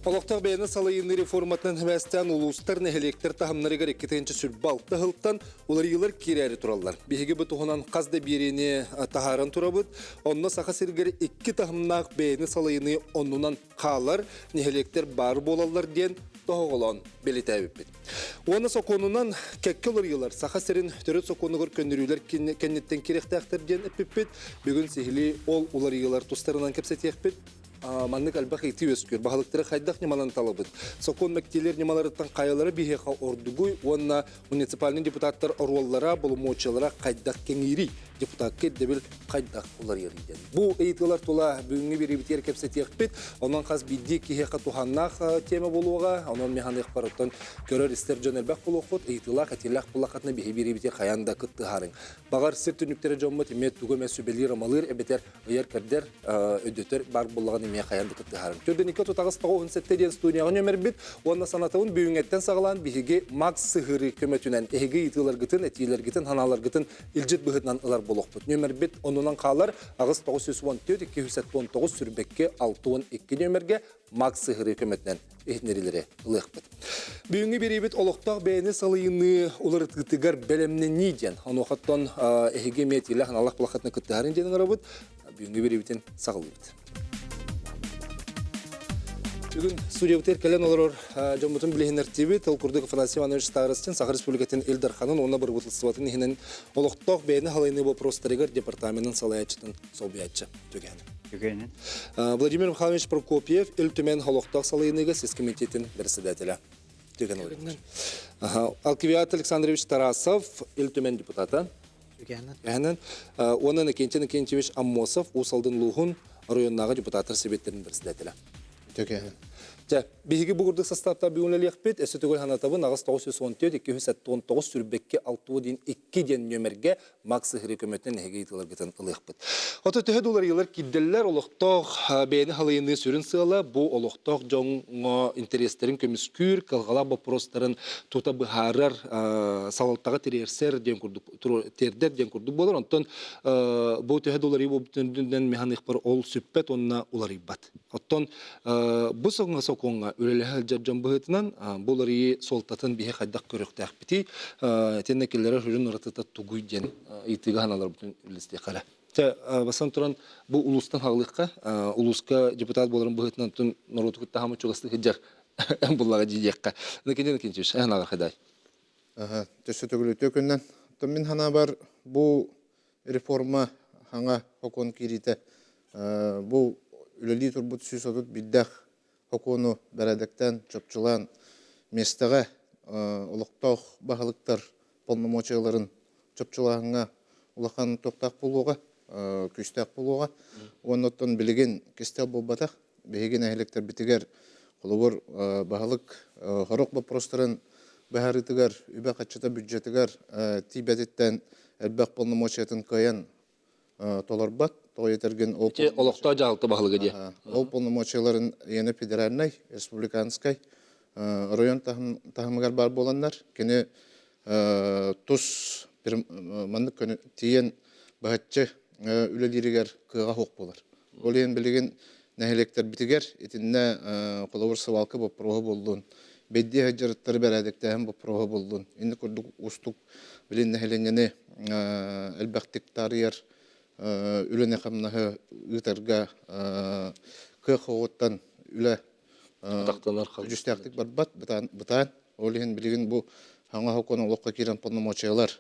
Олохтоох бэйэни салайыныы реформатынан сибээстээн улуустар, нэһилиэктэр таһымнарыгар 2026 сылтан уларыйыылар киирээри тураллар. Биһиги бу туһунан хас да биэриини таһааран турабыт. Онно Саха сиригэр икки таһымнаах бэйэни салайыныы оннунан хаалар, нэһилиэктэр баар буолаллар диэн тоһоҕолоон бэлиэтээбиппит. Уонна сокуонунан кэккэ уларыйыылар Саха сирин төрүт сокуонугар көннөрүүлэр кэнниттэн киириэхтээхтэр диэн эппиппит. Бүгүн сиһилии ол уларыйыылар тустарынан кэпсэтиэхпит. Маннык элбэх ыйытыы үөскүүр. Баһылыктары хайдах ньыманан талабыт? Сокуон мэктиэлэр ньымаларыттан хайалара биһиэхэ ордугуй уонна муниципальнай депутаттар оруоллара, боломуочуйалара хайдах кэҥиирий? Депутакка ирдэбил хайдах уларыйарый диэн. Бу ыйытыылар тула бүгүҥҥү биэриибитигэр кэпсэтиэхпит. Онон хас биирдии киһиэхэ туһааннаах тиэмэ буолуоҕа. Онон механыахпар оттон көрөр-истэр дьон элбэх буолуоххут. Ыйытыылаах, этиилээх буоллаххытына биһи биэриибитигэр хайаан да кыттыһаарыҥ. Баҕар сир түннүктэрэ дьоммут эмиэ тугу эмэ сүбэлиир-амалыыр эбэтэр ыйар-кэрдэр, өйдөтөр баар буоллаҕына эмиэ хайаан да кыттыһарым. Төрдүниккэ тутаҕас 97 диэн студияҕа нөмербит уонна санатабын бүгүҥҥэттэн саҕалаан биһиги Макс сыһыарыы көмөтүнэн эһиги ыйытыыларгытын, этиилэргитин, санааларгытын илдьит быһыытынан ылар буолуохпут. Нөмербит оннунан хаалар 8 914 279 сүрбэкки 62 нөмергэ Макс сыһыарыы көмөтүнэн иһитиннэриилэри ылыахпыт. Бүгүҥҥү биэриибит олохтоох бэйэни салайыныы уларытыытыгар бэлэмнэнии диэн. Онуохаттан эһиги эмиэ этиилээх аналлаах былахатына кыттыһарын диэн ыҥырабыт. Бүгүҥҥү биэриибитин саҕалыыбыт. Бүгүн студиябытыгар кэлэн олорор дьоммутун билиһиннэртиибит. Ол курдук Афанасий Иванович Старостин Саха Республикатын Ил Дарханын уонна бырабыыталыстыбатын иһинэн олохтоох бэйэни салайыныы боппуруостарыгар департаменын салайааччытын солбуйааччы Түгэн. Түгэнин. Владимир Михайлович Прокопьев Ил Түмэн олохтоох салайыныыга сис комитетин председателя. Түгэн Владимирович. Алкивиад Александрович Тарасов Ил Түмэн депутата. Түгэнин. Уонна Иннокентий Иннокентьевич Аммосов Уус Алдан улууһун оройуоннааҕы депутаттар сэбиэттэрин председателя. Түгэнин. Дьэ, биһиги бу курдук састааптар бүгүн үлэлиэхпит. Өссө төгүл санатабын, аҕыс 914 279 сүрбэкки 6 диэн 2 диэн нүөмэргэ Макс сыһыры көмөтүнэн эһиги ыйытыыларгытын ылыахпыт. Ото төһө да уларыйыылар киирдэллэр, олохтоох бэйэни халыйыныы сүрүн сыала бу олохтоох дьоҥҥо интэриэстэрин көмүскүүр, кыһалҕалаах боппуруостарын тута быһаарар, салалтаҕа тириэрсэр диэн курдук тиэрдэр диэн курдук буолар. Онтон бу төһө да уларыйыы буолбутун механыахпар ол сүппэт уонна уларыйбат. Оттон бу сокуоҥҥа сокуоҥҥа үлэлэһэ сылдьар дьон быһыытынан бу уларыйыы суолтатын биһи хайдах көрүөхтээхпитий, итиннэ кинилэрэ сүрүн уратыта тугуй диэн ыйытыыга санааларбытын үллэстиэххэ эрэ. Чэ, бастан туран бу улуустан хаалыахха, улууска депутат буоларын быһыытынан тун норуоту кытта хаамы чугастык сылдьар буллаҕа дии диэххэ. Накинен Кинчевич, эһэн хадай. Аха, төссө төгүлүтүө күннэн. Оттон мин санаабар бу реформа хаҥа сокуон киириитэ бу үлэлии турбут 131 сокуону бэрээдэктээн, чопчулаан миэстэҕэ олохтоох баһылыктар полномочияларын чопчулааһыҥҥа улахан туохтаах буолуоҕа, күүстээх буолуоҕа. Уонна оттон билигин кистэл буолбатах. Биһиги нэһилиэктэрбитигэр холобур баһылык сорох боппуруостарын быһаарыытыгар үбэ-харчыта бюджетыгар тиийбэтиттэн элбэх полномочиятын кыайан толорбот. Тоҕо диэтэргин ол Ити олохтоох дьаһалта баһылыга диэ. Ол полномочияларын иэнэ федеральнай, республиканскай оройуон таһымыгар баар буоланнар, кини тус маннык тиийэн быһаччы үлэлииригэр кыаҕа суох буолар. Ол иһин билигин нэһилиэктэрбитигэр итиннэ холобур свалка боппуруоһа буоллун, бэйдиэ сылдьарыттары бэрээдэктээһин боппуруоһа буоллун, инник курдук уустук билин нэһилиэнньэни элбэхтик таарыйар үлэни-хамнаһы ыытарга кыах оҕуттан үлэ күдьүстээхтик барбат, бытаан. Ол иһин билигин бу саҥа сокуон олоххо киирэн полномочиялар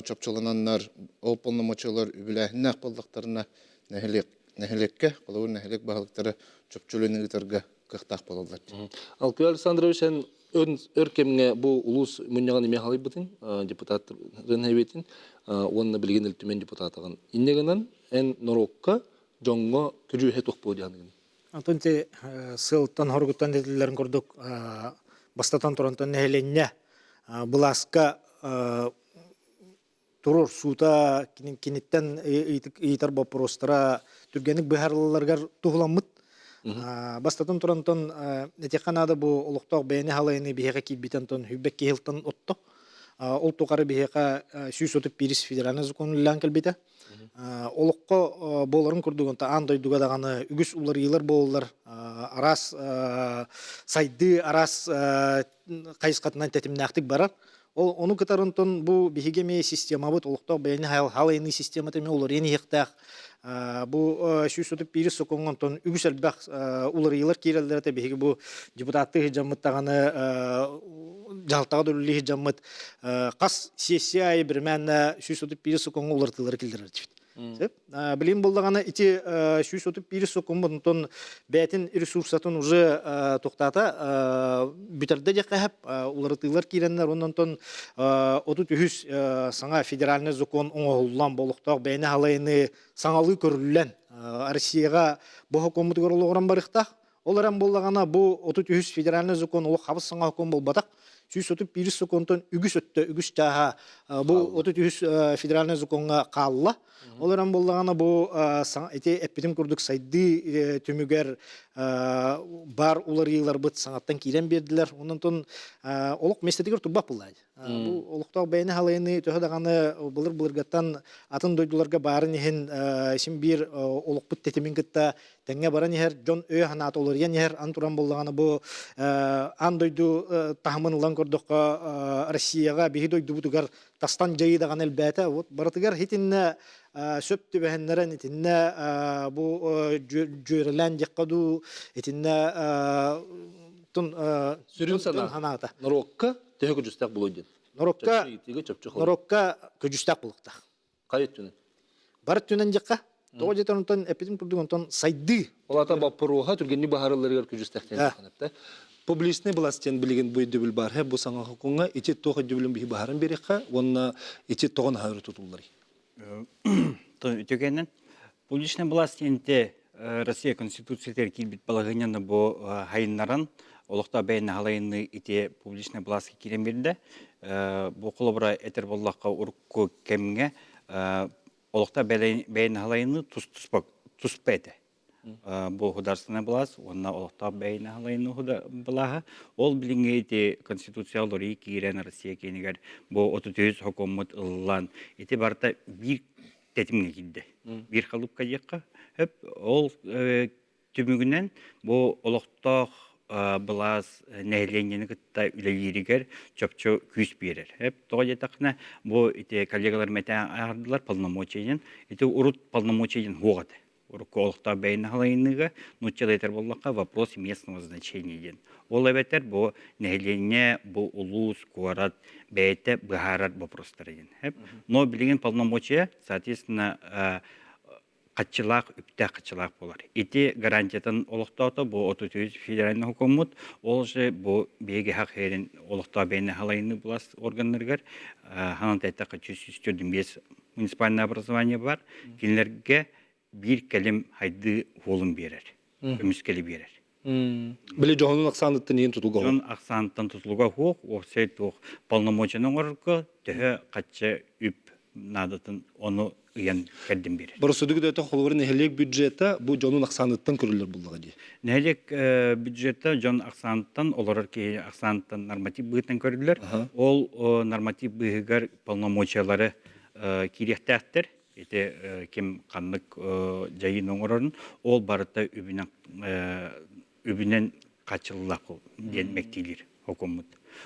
чопчулананнар, ол полномочиялар үбүлээһиннээх буоллахтарына нэһилиэк нэһилиэккэ, холобур нэһилиэк баһылыктара чопчу үлэни ыытарга кыахтаах буолаллар. Алкуй Александрович, эн өр кэмҥэ бу улуус мунньаҕын эмиэ халыйбытыҥ, депутат Ренхевитин уонна билигин Ил Түмэн депутатаҕын. Инньэ гынан эн норуокка, дьоҥҥо көдьүүһэ туох буолуо диэххин? Антон ити сылтан хоргуттан этиллэрин курдук бастатан турантан нэһилиэнньэ былааска туруорсуута киниттэн ыйытар боппуруостара түргэнник быһаарылларыгар туһуламмыт. Бастатан турантан этиэххэ наада бу олохтоох бэйэни халайыны биһиэхэ киирбитин онтон хүббэкки сылтан отто. Ол тухары биһиэхэ 131 федеральный закон үлэлээн кэлбитэ. Олоххо буоларын курдук аан дойдуга даҕаны үгүс уларыйыылар буолаллар. Араас сайдыы араас хайысхатынан тэтимнээхтик барар. Ол ону кытары онтон бу биһиги эмиэ системабыт олохтоох бэйэни халайыныы системата эмиэ уларыйан иһиэхтээх. Бу 131 сокуоҥҥа онтон үгүс элбэх уларыйыылар киирэллэр этэ. Биһиги бу депутаттыы сылдьаммыт даҕаны дьаһалтаҕа да үлэлии сылдьаммыт хас сессия аайы биримээннэ 131 сокуоҥҥа уларытыылары киллэрэр этибит. Сөп. Билим буллаҕына ити 131 сокуон онтон бэйэтин ресурсатын уже туохтаата бүтэрдэ диэххэ сөп. Уларытыылар киирэннэр онтон 33 саҥа федеральный закон оҥоһуллан олохтоох бэйэни халайыны саҥалыы көрүллэн Россияҕа бу сокуоммутугар олоҕуран барыахтаах. Ол эрэн буоллаҕына бу 33 федеральный закон олох хабыс саҥа сокуон буолбатах. 131 сокуонтан үгүс өттө үгүс чааһа бу 33 федеральный закоҥҥа хаалла. Ол эрэн буоллаҕына бу ити эппитим курдук сайдыы түмүгэр бар уларыйыыларбыт саҥаттан киирэн биэрдилэр. Онон олох миэстэтигэр турбат буолла. Бу олохтоох бэйэни халайыныы төһө даҕаны былыр-былыргаттан атын дойдуларга баарын иһин син биир олохпут тэтимин кытта тэҥҥэ баран иһэр, дьон өйө-санаата уларыйан иһэр. Ан туран буоллаҕына бу аан дойду таһымын ылан көрдөххө Россияҕа биһи дойдубутугар тастан дьайыы даҕаны элбээтэ. Вот барытыгар итиннэ сөп түбэһиннэрэн итиннэ бу дьүөрэлээн диэххэ дуу итиннэ тун сүрүн санаата норуокка төһө көдьүүстээх буолуой диэн. Норуокка норуокка көдьүүстээх буолуохтаах. Хайа өттүнэн? Бар өттүнэн диэххэ. Тоҕо диэтэр онтон эппитим курдук онтон сайдыы. Ол аата боппуруоһа түргэнник быһаарылларыгар көдьүүстээх диэн Публичный власть диэн билигин бу өйдөбүл баар бу саҥа сокуоҥҥа ити туох өйдөбүлүн биһи быһааран биэриэххэ уонна ити тоҕо наһаа өрө тутулларый? Үтүгэнэн публичная власть диэнте Россия Конституциятыгар киирбит балаһыанньаны бу хайыннаран олохтоох бэйэни халайыныы ити публичная властка киирэн биэрдэ. Бу холобура этэр буоллахха урукку кэмҥэ олохтоох бэйэни халайыныы тус-туспа туспа этэ. Бу государственная власть уонна олохтоох бэйэни халайыныы былааһа. Ол билиҥҥи ити Конституция олоруу киирэн Россия киинигэр бу 33 сокуоммут ылыллан ити барыта биир тэтимҥэ киирдэ. Биир халыпка диэххэ сөп. Ол түмүгүнэн бу олохтоох былаас нэһилиэнньэни кытта үлэлииригэр чопчу күүс биэрэр. Тоҕо диэтэххинэ, бу ити коллегаларым этэ аһардылар полномочия диэн. Ити урут полномочия диэн суох этэ. Урукку олохтоох бэйэни халайыныыга нууччалыы этэр буоллахха вопрос местного значения диэн. Ол эбэтэр бу нэһилиэнньэ, бу улуус, куорат бэйэтэ быһаарар вопростара диэн. Но билигин полномочия, соответственно, хаччылаах, үптээх хаччылаах буолар. Ити гарантиятын олохтоото бу 33 федеральный хокуоммут, ол же бу биһиги хах эрин олохтоох бэйэни халайыныы былаас органнарыгар ханан эттэххэ 145 муниципальное образование бар. Кинилэргэ биир кэлим хайдыы уолун биэрэр, көмүскэли биэрэр. Били дьоһунун ахсааныттан иһин тутулуга Дьон ахсааныттан тутулуга суох, уопсай туох полномочияны оҥорорго төһө хачча үп наадатын ону ыйан кэрдин биэрэр. Боросудугу да холобур нэһилиэк бюджета бу дьонун ахсааныттан көрүллэр буллаҕа дии. Нэһилиэк бюджета дьон ахсааныттан олорор киһи ахсааныттан норматив быһыытынан көрүллэр. Ол норматив быыһыгар полномочиялары киириэхтээхтэр. Ити ким ханнык дьайыыны оҥорорун ол барыта үбүнэн үбүнэн хааччыллах диэн мэктиилиир хокуммут.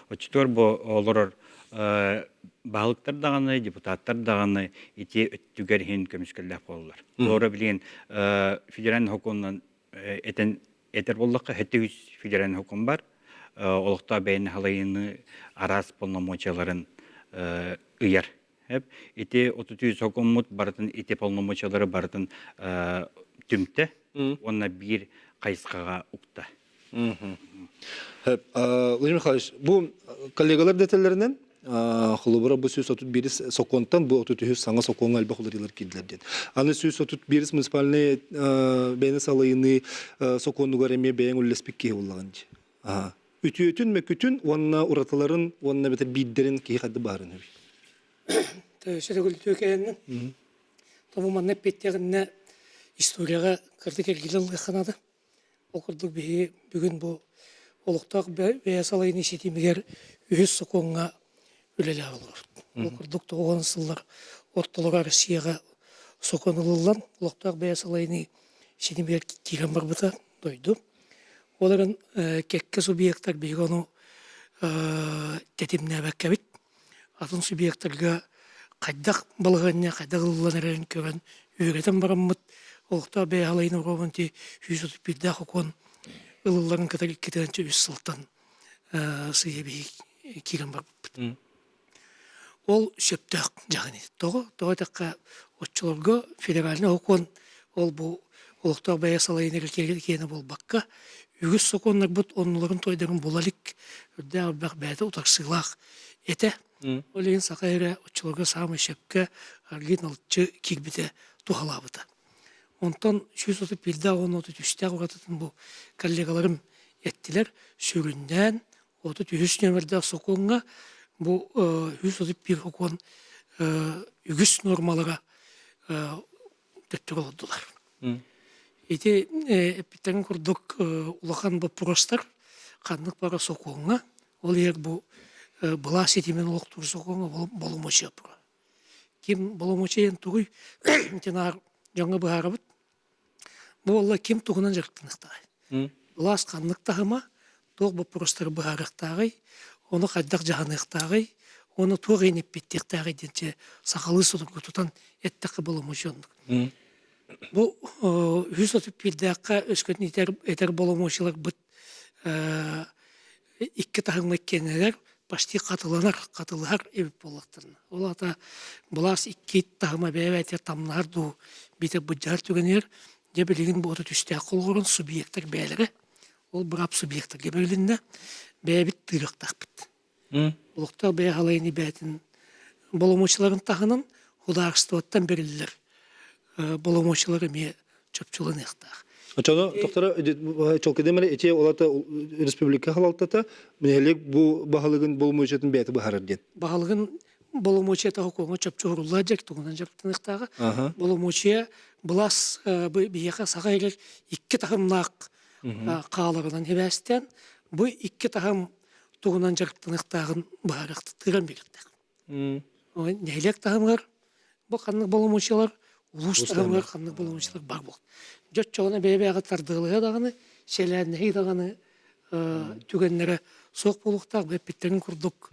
Оччотугар бу олорор баһылыктар даҕаны, депутаттар даҕаны ити өттүгэр иһин көмүскэллээх буолаллар. Олоро билигин федеральный хокуонунан этэн этэр буоллахха, 700 федеральный хокуон бар. Олохтоох бэйэни халайыыны араас полномочияларын ыйар. Ити 33 сокуоммут барытын ити полномочиялары барытын түмтэ уонна биир хайысхаҕа укта. Владимир Михайлович, бу коллегалар дэтэллэринэн холобура бу 131 сокуонтан бу 33 саҥа сокуоҥҥа элбэх уларыйыылар киирдилэр диэн. Аны 131 муниципальный бэйэни салайыныы сокуонугар эмиэ бэйэҥ үллэспит киһи буоллаҕын дии. Үтүөтүн, мөкүтүн уонна уратыларын уонна эбэтэр биирдэрин киһи хайдах баарын үһүй? Сөтөгүл үтүөкэһиннэн. Тобу манна эппиэттэҕиннэ историяҕа кырдык эргилэ ылыахха наада. Ол курдук биһиги бүгүн бу олохтоох бэйэ салайыныы ситимигэр үһүс сокуоҥҥа үлэлээх олоробут. Ол курдук 90 сыллар ортолоро Россияҕа сокуон ылыллан, олохтоох бэйэ салайыныы синибигэр киирэн барбыта дойду. Ол эрэн кэккэ субъектар биһиги ону тэтимнээбэккэбит. Атын субъектарга хайдах балаһыанньа хайдах ылыллан эрэрин көрөн үөрэтэн бараммыт, олохтоох бэйэ салайыныы оруобун ити 131 сокуон ылылларын кытары 2-3 сылтан сыыйа биһиги киирэн барбыппыт. Ол сөптөөх дьаһан ити. Тоҕо? Тоҕо этэххэ, оччолорго федеральнай сокуон ол бу олохтоох бэйэ салайыныы киэнэ буолбакка, үгүс сокуоннарбыт оннуларын тойдорун була илик, үрдээх элбэх бэйэтэ утарсыылаах этэ. Ол иһин саха эрэ оччолорго саамай сөпкө аргыый налыччы киирбитэ туһалаабыта. Онтон 131-дээх уонна 33-тээх уратытын бу коллегаларым эттилэр. Сүрүннээн 33 нүөмэрдээх сокуоҥҥа бу 131 сокуон үгүс нуормалара төттөрү олордулар. Ити эппиттэрин курдук улахан боппуруостар ханнык бары сокуоҥҥа, ол иһэр бу былаас ситимин олохтуур сокуоҥҥа боломуочуйа турар. Ким боломуочуйан тугуй итинаар дьоҥҥо быһаарабыт. Бу буолла ким тугунан дьарыктаныахтааҕый? Былаас ханнык таһыма, туох боппуруостары быһаарыахтааҕый, ону хайдах дьаһаныахтааҕый, уонна туох иһин эппиттиэхтээҕий диэн чэ сахалыы судургу тутан эттэххэ боломуочуйа оннук. Бу үһүс отут биирдээххэ өскөтүн этэр, этэр боломуочуйаларбыт икки таһымҥа иккиэннэрэр почти хатыланар, хатылыһар эбит буоллахтарына. Ол аата былаас икки таһыма бэйэ-бэйэтигэр тамнаһар дуу, биитэр быдьаһар түгэнигэр дьэ билигин бу 33-тээх холоҕорун субъектар бэйэлэрэ, ол быраап субъектарга бэрилиннэ, бэйэбит тыырыахтаахпыт. Олохтоох бэйэ халайын бэйэтин боломуочуйаларын таһынан судаарыстыбаттан бэриллэр боломуочуйалар эмиэ чопчуланыахтаах. Очоно тохтора чолкедемere ити олата республика халалтата нэһилиэк бу баһылыгын боломуочуйатын бэйэтэ быһарар диэн. Баһылыгын боломуочуйата хокуоҥҥа чопчу уһуруллар дьэ тугунан дьарыктаныахтааҕа. Боломуочуйа былаас биһиэхэ саха иһигэр икки таһымнаах хааларынан сибээстээн бу икки таһым тугунан дьарыктаныахтааҕын быһаарыахтыыран биэриэхтээх. Нэһилиэк таһымыгар бу ханнык боломуочуйалар, улуус таһымыгар ханнык боломуочуйалар бар буол. Дьоччоҕуна бэйэ-бэйэҕэ тардыалаһа даҕаны, сэлээннэһии даҕаны түгэннэрэ суох буолуохтаах. Бу эппиттэрин курдук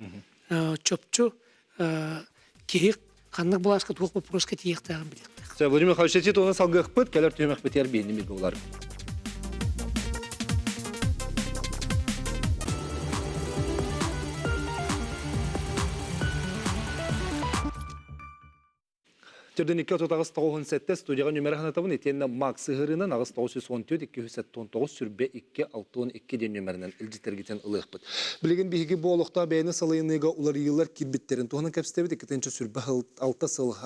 чопчу киһи ханнык былааска туох боппуруоска тиийиэхтээҕин билиэхтээх. Владимир Михайлович, эти туһунан салгыахпыт, кэлэр түһүмэхпитигэр биһинни буолар. Төрдөн 238 97 студияға нөмірі ханатабын итиэннэ Макс ыһырынан 8914 279 сүрбэ 2 62 диэн нөмеринэн илдьитэргитин ылыахпыт. Билигин биһиги бу олохтоох бэйэни салайыныыга уларыйыылар киирбиттэрин туһунан кэпсэтэбит. 246 сыл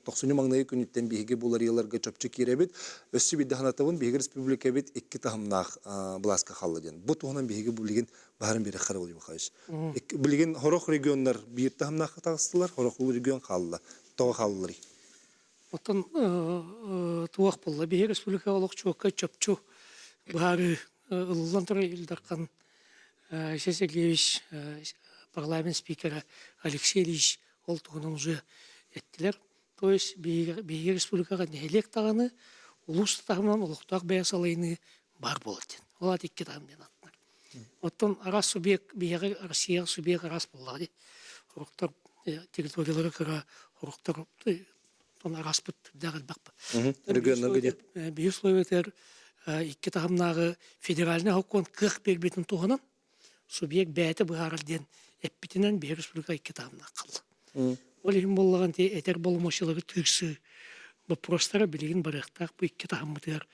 тохсунньу маҥнайгы күнүттэн биһиги бу уларыйыыларга чопчу киирэбит. Өссө биирдэ санатабын, биһиги республикабыт икки таһымнаах былааска хаалла диэн. Бу туһунан биһиги билигин баһарын биэрэххэ Владимир Михайлович. Билигин хорох регионнар биир таһымнаахха таҕыстылар, хорох регион хаалла. Тоҕо хаалларый? Оттон туох буолла? Биһиги республика олох чуоккай чопчу быһаарыы ылыллан турар Ил Дархан Алексей Сергеевич парламент спикера Алексей Ильич ол туһунан уже эттилэр. То есть биһиги республикаҕа нэһилиэк даҕаны, улуус таһымынан олохтоох бэйэ салайыныы баар буолар диэн. Ол аата икки таһым диэн ааттанар. Оттон араас субъект биһиэхэ Россияҕа субъект араас буоллаҕа дии. Сорохтор территориялара кыра, сорохтор арааспыт үрдээх элбэх. Регионнарга диэн. Биһи условиятыгар икки таһымнааҕы федеральнай сокуон кыах биэрбитин туһунан субъект бэйэтэ быһаарар диэн эппитинэн биһи республика икки таһымнаах хаалла. Ол иһин буоллаҕын ти этэр боломуочуйалары тыырсыы боппуруостара билигин барыахтаах бу икки таһыммытыгар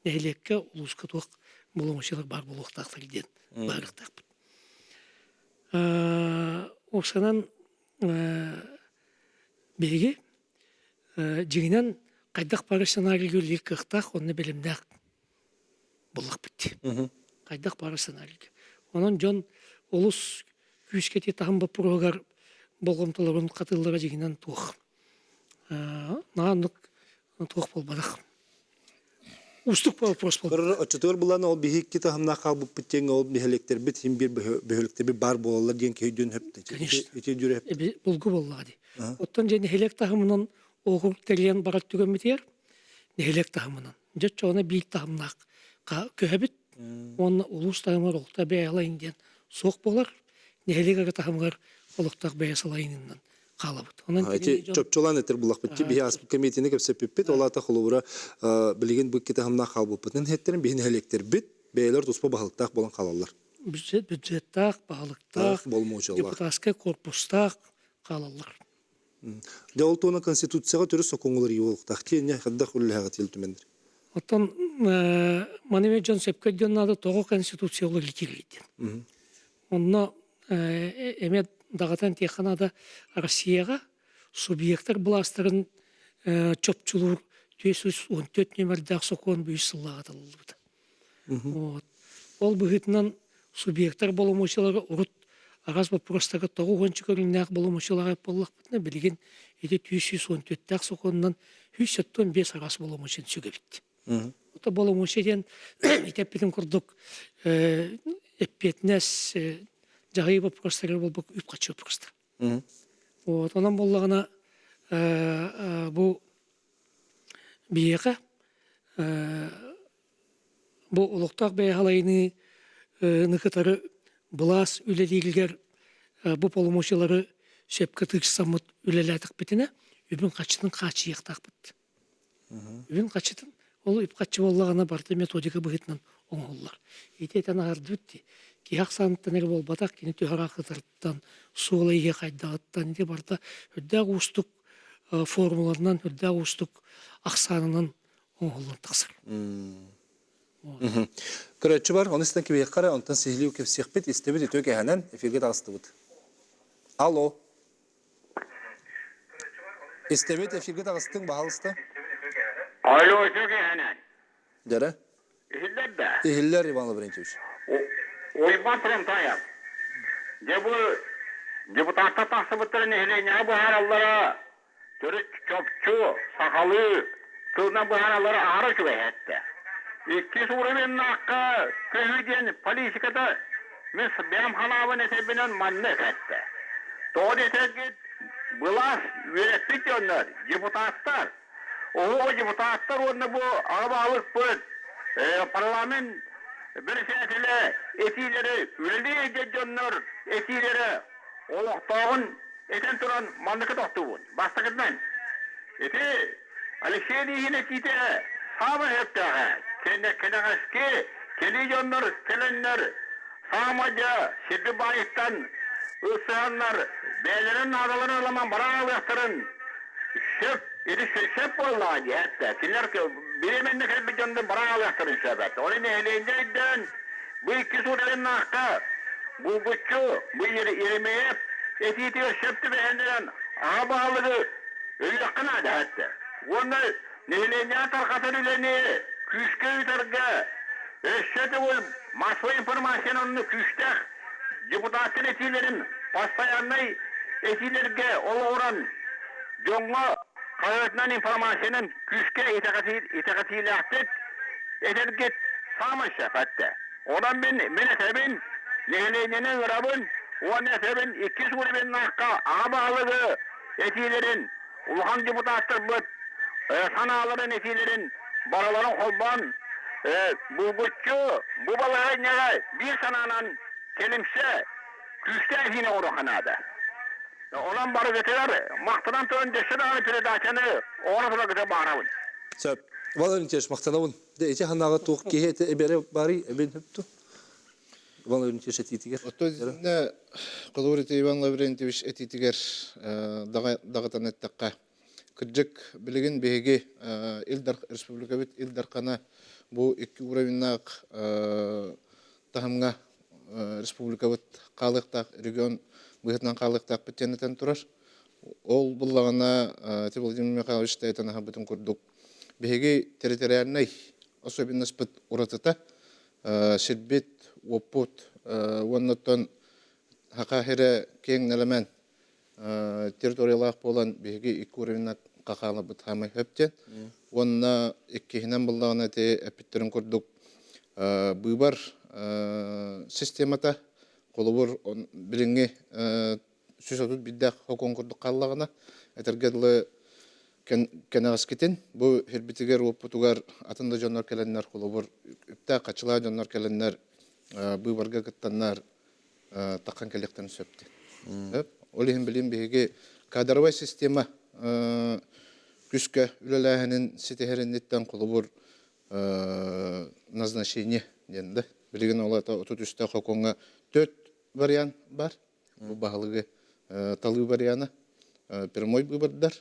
нэһилиэккэ улууска туох боломуочуйалар баар буолуохтаахтар диэн быһаарыахтаахпыт. Уопсанан биһиги дьиҥинэн хайдах бары сценарийга үлэлиир кыахтаах уонна бэлэмнээх буллахпыт дии. Хайдах бары сценарийга. Онон дьон олус күүскэ ити таһым боппуруоһугар болҕомтолорун хатыыллара дьиҥинэн туох. Наһаа оннук туох буолбатах. Уустук вопрос буолла. Көрөр оччотугар булан ол биһи икки таһымнаах хаалбыппыт диэн ол нэһилиэктэрбит син биир бөһүөлэктэрбит баар буолаллар диэн киһи өйдүөн сөп. Конечно. Ити өйдүүрэ сөп. Булгу буоллаҕа дии. Оттон дьэ нэһилиэк таһымынан округ тэрийэн барар түгэммитигэр нэһилиэк таһымынан. Дьэ оччоҕуна биир таһымнаах көһөбүт уонна улуус таһымыгар олохтоох бэйэ алайын диэн суох буолар. Нэһилиэк эрэ таһымыгар олохтоох бэйэ салайынынан хаалабыт. Онон Ити чопчулаан этэр буллахпыт биһи ааспыт кэмиэтини кэпсэппиппит, ол аата холобура билигин бу икки таһымнаах хаалбыппытын иһиттэрин биһи нэһилиэктэрбит бэйэлэр туспа баһылыктаах буолан хаалаллар. Бюджет, бюджеттаах, баһылыктаах, депутатскай корпустаах хаалаллар. Дьэ ол туона Конституцияҕа төрүт сокуоҥҥулар иолуктаах тиэннэ хайдах үлэлэһэҕит ил түмэннэр? Оттон маны эмиэ дьон сөпкө өйдүөн наада тоҕо Конституция уларытыллый диэн. Онно эмиэ даҕатан этиэххэ наада Россияҕа субъектар былаастарын чопчулуур 414 нүөмэрдээх сокуон бүүс сыллааҕы талыллыбыта. Вот. Ол быһыытынан субъектар боломуочуйалара урут араас боппуруостарга тоҕо уонча көрүҥнээх боломуочуйалаах буоллахпытына, билигин ити 314-тээх сокуонунан 175 араас боломуочуйаны сүгэбит. Ото боломуочуйа диэн ити эппитим курдук эппиэтинэс дьаһайыы боппуруостарыгар буолбут үп-харчы боппуруостар. Вот онон буоллаҕына бу биһиэхэ бу олохтоох бэйэ салайыныы кытары былаас үлэлииригэр бу боломуочуйалары сөпкө тыырсаммыт үлэлээтэхпитинэ үбүн-харчытын хааччыйыахтаахпыт. Үбүн-харчытын ол үп-харчы буоллаҕына барыта методика быһыытынан оҥоһуллар. Ити этэн аһардыбыт дии. Киһи ахсааныттан эрэ буолбатах, кини төһө ыраахытарыттан, суола-ииһэ хайдаҕыттан ити барыта үрдээх уустук формуларынан, үрдээх уустук ахсаанынан оҥоһуллан тахсар. Көрөөччү бар, ону истэн кэбиһиэххэ эрэ, онтон сиһилии кэпсиэхпит, истэбит үтүө кэһэнэн эфиргэ таҕыстыбыт. Алло. Истэбит, эфиргэ таҕыстыҥ, баһаалыста. Алло, үтүө кэһэнэн. Дьэрэ. Иһиллэр да? Иһиллэр, Иван Лаврентьевич. Уйбан Турантаев. Дьэ бу депутаттар тахсыбыттарын нэһилиэнньэҕэ быһаараллара төрүт чопчу сахалыы тылынан быһаараллара аһара үчүгэй эттэ. Иккис уровеннаахха көһүү диэн политиката мин бэйэм санаабын этэрбинэн маннык эттэ. Тоҕо диэтэргит былаас үөрэппит дьоннор, депутаттар, оһуо депутаттар уонна бу аҕа баһылыкпыт парламент бэрэсээтэлэ этиилэри үлэлии илдьэр дьоннор этиилэрэ олохтооҕун этэн туран манныка тохтуубун. Бастакытынан, ити Алексей Ильин этиитэ саамай сөптөөҕө. Кэнэҕэски кэлии дьоннор кэлэннэр саамай дьэ сирди баайыттан ылсыһаннар бэйэлэрин наадаларын ыламан баран аалыахтарын сөп ити сөп буоллаҕа дии эттэ. Кинилэр бириэмэннэ кэлбит дьоннор баран аалыахтарын сөп этэ. Ол нэһилиэнньэ өйдөөн бу икки сууталыннаахха булгуччу бу Еремеев этиитигэр сөп түбэһиннэрэн аҕа баһылыгы өлүөххэ наада эттэ. Уонна нэһилиэнньэҕэ тарҕатар үлэни күүскэ ыытарга өссө төгүл массовай информацияны онно күүстээх депутаттар этиилэрин постояннай этиилэргэ олоҕуран дьоҥҥо хаһыатынан информациянан күүскэ итэҕэтиилээхтик этэргит саамай сөп этэ. Онон мин мин этэбин, нэһилиэнньэни ыҥырабын уонна этэбин иккис уровеннаахха аҕа баһылыгы этиилэрин улахан депутаттарбыт санааларын этиилэрин барыларын холбоон булгуччу бу балаһыанньаҕа биир санаанан кэлимсэ күүстээх иһиини оҥоруохха наада. Онон барыгытыгар махтанан туран дөссө даҕаны передачаны оҥоро тураргытыгар баҕарабын. Сөп. Иван Леонтьевич, махтанабын. Дэ ити ханаҕа туох киһи этэ эбэрэ барый эбин хөпту. Иван Лаврентьевич этиитигэр. Оттон итиннэ холобур ити Иван Лаврентьевич этиитигэр даҕатан эттэххэ, кырдьык билигин биһиги Ил Республикабыт Ил Дархана бу икки уровеннаах таһымҥа республикабыт хаалыахтаах регион быһыытынан хаалыахтаахпыт диэн этэн турар. Ол буллаҕына ити Владимир Михайлович этэн аһарбытын курдук биһиги территориальнай особенностьпыт уратыта сирбит, уоппут уонна оттон Саха сирэ киэҥ нэлэмэн территориялаах буолан биһиги икки уровеннаах хаалабыт хаамай хөп диэн. Уонна иккиһинэн буллаҕына ити эппиттэрин курдук быыбар системата холобур билиҥҥи 131 хокуон курдук хааллаҕына этэргэ дылы кэнэҕэскитин бу сирбитигэр уоппутугар атын да дьоннор кэлэннэр холобур үптээх хачылаа дьоннор кэлэннэр быыбарга кыттаннар таххан кэлиэхтэрин сөп диэн. Ол иһин билим биһиги кадровай система күскэ үлэлээһинин ситиһэринниттэн холобур назначение диэн да билигин ол это 33 хокуҥҥа төрт вариант бар. Бу баһылыгы талыы вариана прямой выбордар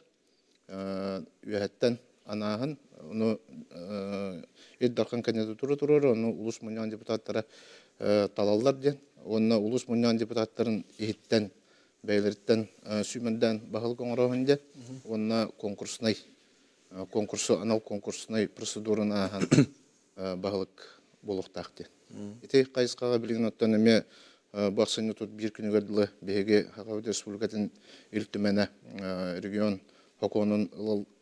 үөһэттэн анааһын ону Ил Дархан кандидатура туруорар, ону улус мунньаҕын депутаттара талаллар диэн уонна улус мунньаҕын депутаттарын иһиттэн бэйэлэриттэн сүүмэрдээн баһылык оҥороһун диэн уонна конкурснай конкурсу анал конкурснай процедураны ааһан баһылык буолуохтаах диэн. Ити хайысхаҕа билигин оттон эмиэ бу ахсынньы тут биир күнүгэр дылы биһиги Сахабыт Республикатын Ил Түмэнэ регион сокуонун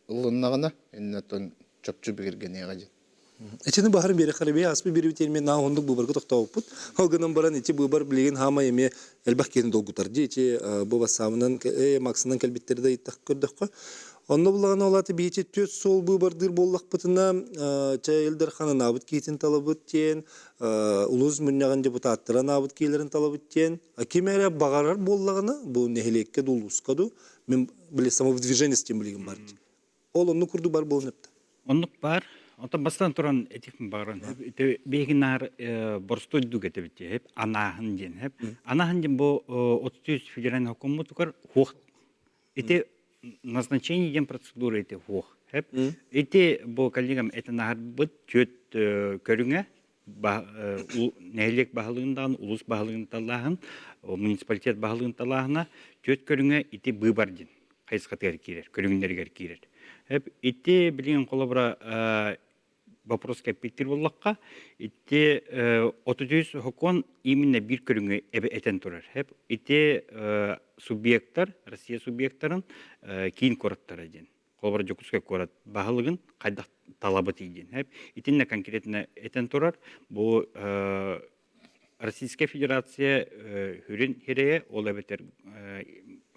ылыннаҕына иннеттон чопчу бигэргэниэҕэ диэн. Итини баһарын биэрэххэ бии аспы биэрбит эмиэ наа оннук быыбарга тохтообуппут. Ол гынан баран ити быыбар билигин хаамай эмиэ элбэх киһини долгутар дии. Ити бу бассаабынан Максынан кэлбиттери да ыйыттах көрдөххө. Онно буллаҕына ол аата биһи түөрт суол быыбардыыр буоллахпытына чэ Ил Дархан анаабыт киһитин талабыт диэн, улуус мунньаҕын депутаттара анаабыт киһилэрин талабыт диэн. Ким эрэ баҕарар буоллаҕына бу нэһилиэккэ да улууска ду мен били самовыдвижение диэн билигин бар. Ол оннук курдук бар буолан эптэ. Оннук бар. Онтон бастан туран этих баран биһиги наар боростуой дуг этебит диэп анааһын диэн хэп. Анааһын диэн бу 33 федеральный хокуммутугар хуох ити назначение диэн процедура ити хуох хэп. Ити бу коллегам этин аһарбыт түөт көрүҥэ нэһилиэк баһылыгын улус баһылыгын талааһын муниципалитет баһылыгын талааһына түөт көрүҥэ ити быыбар диэн хайысхатыгар киирэр, көрүҥнэригэр киирэр. Ити билигин холобура вопрос кэппиттир буоллахха, ити 33 сокуон именно биир көрүҥү этэн турар. Ити субъектар, Россия субъектарын киин куораттара диэн. Холобура Дьокуускай куорат баһылыгын хайдах талабытый диэн. Итиннэ конкретно этэн турар бу Российская Федерация хүрүн хирэйэ, ол эбэтэр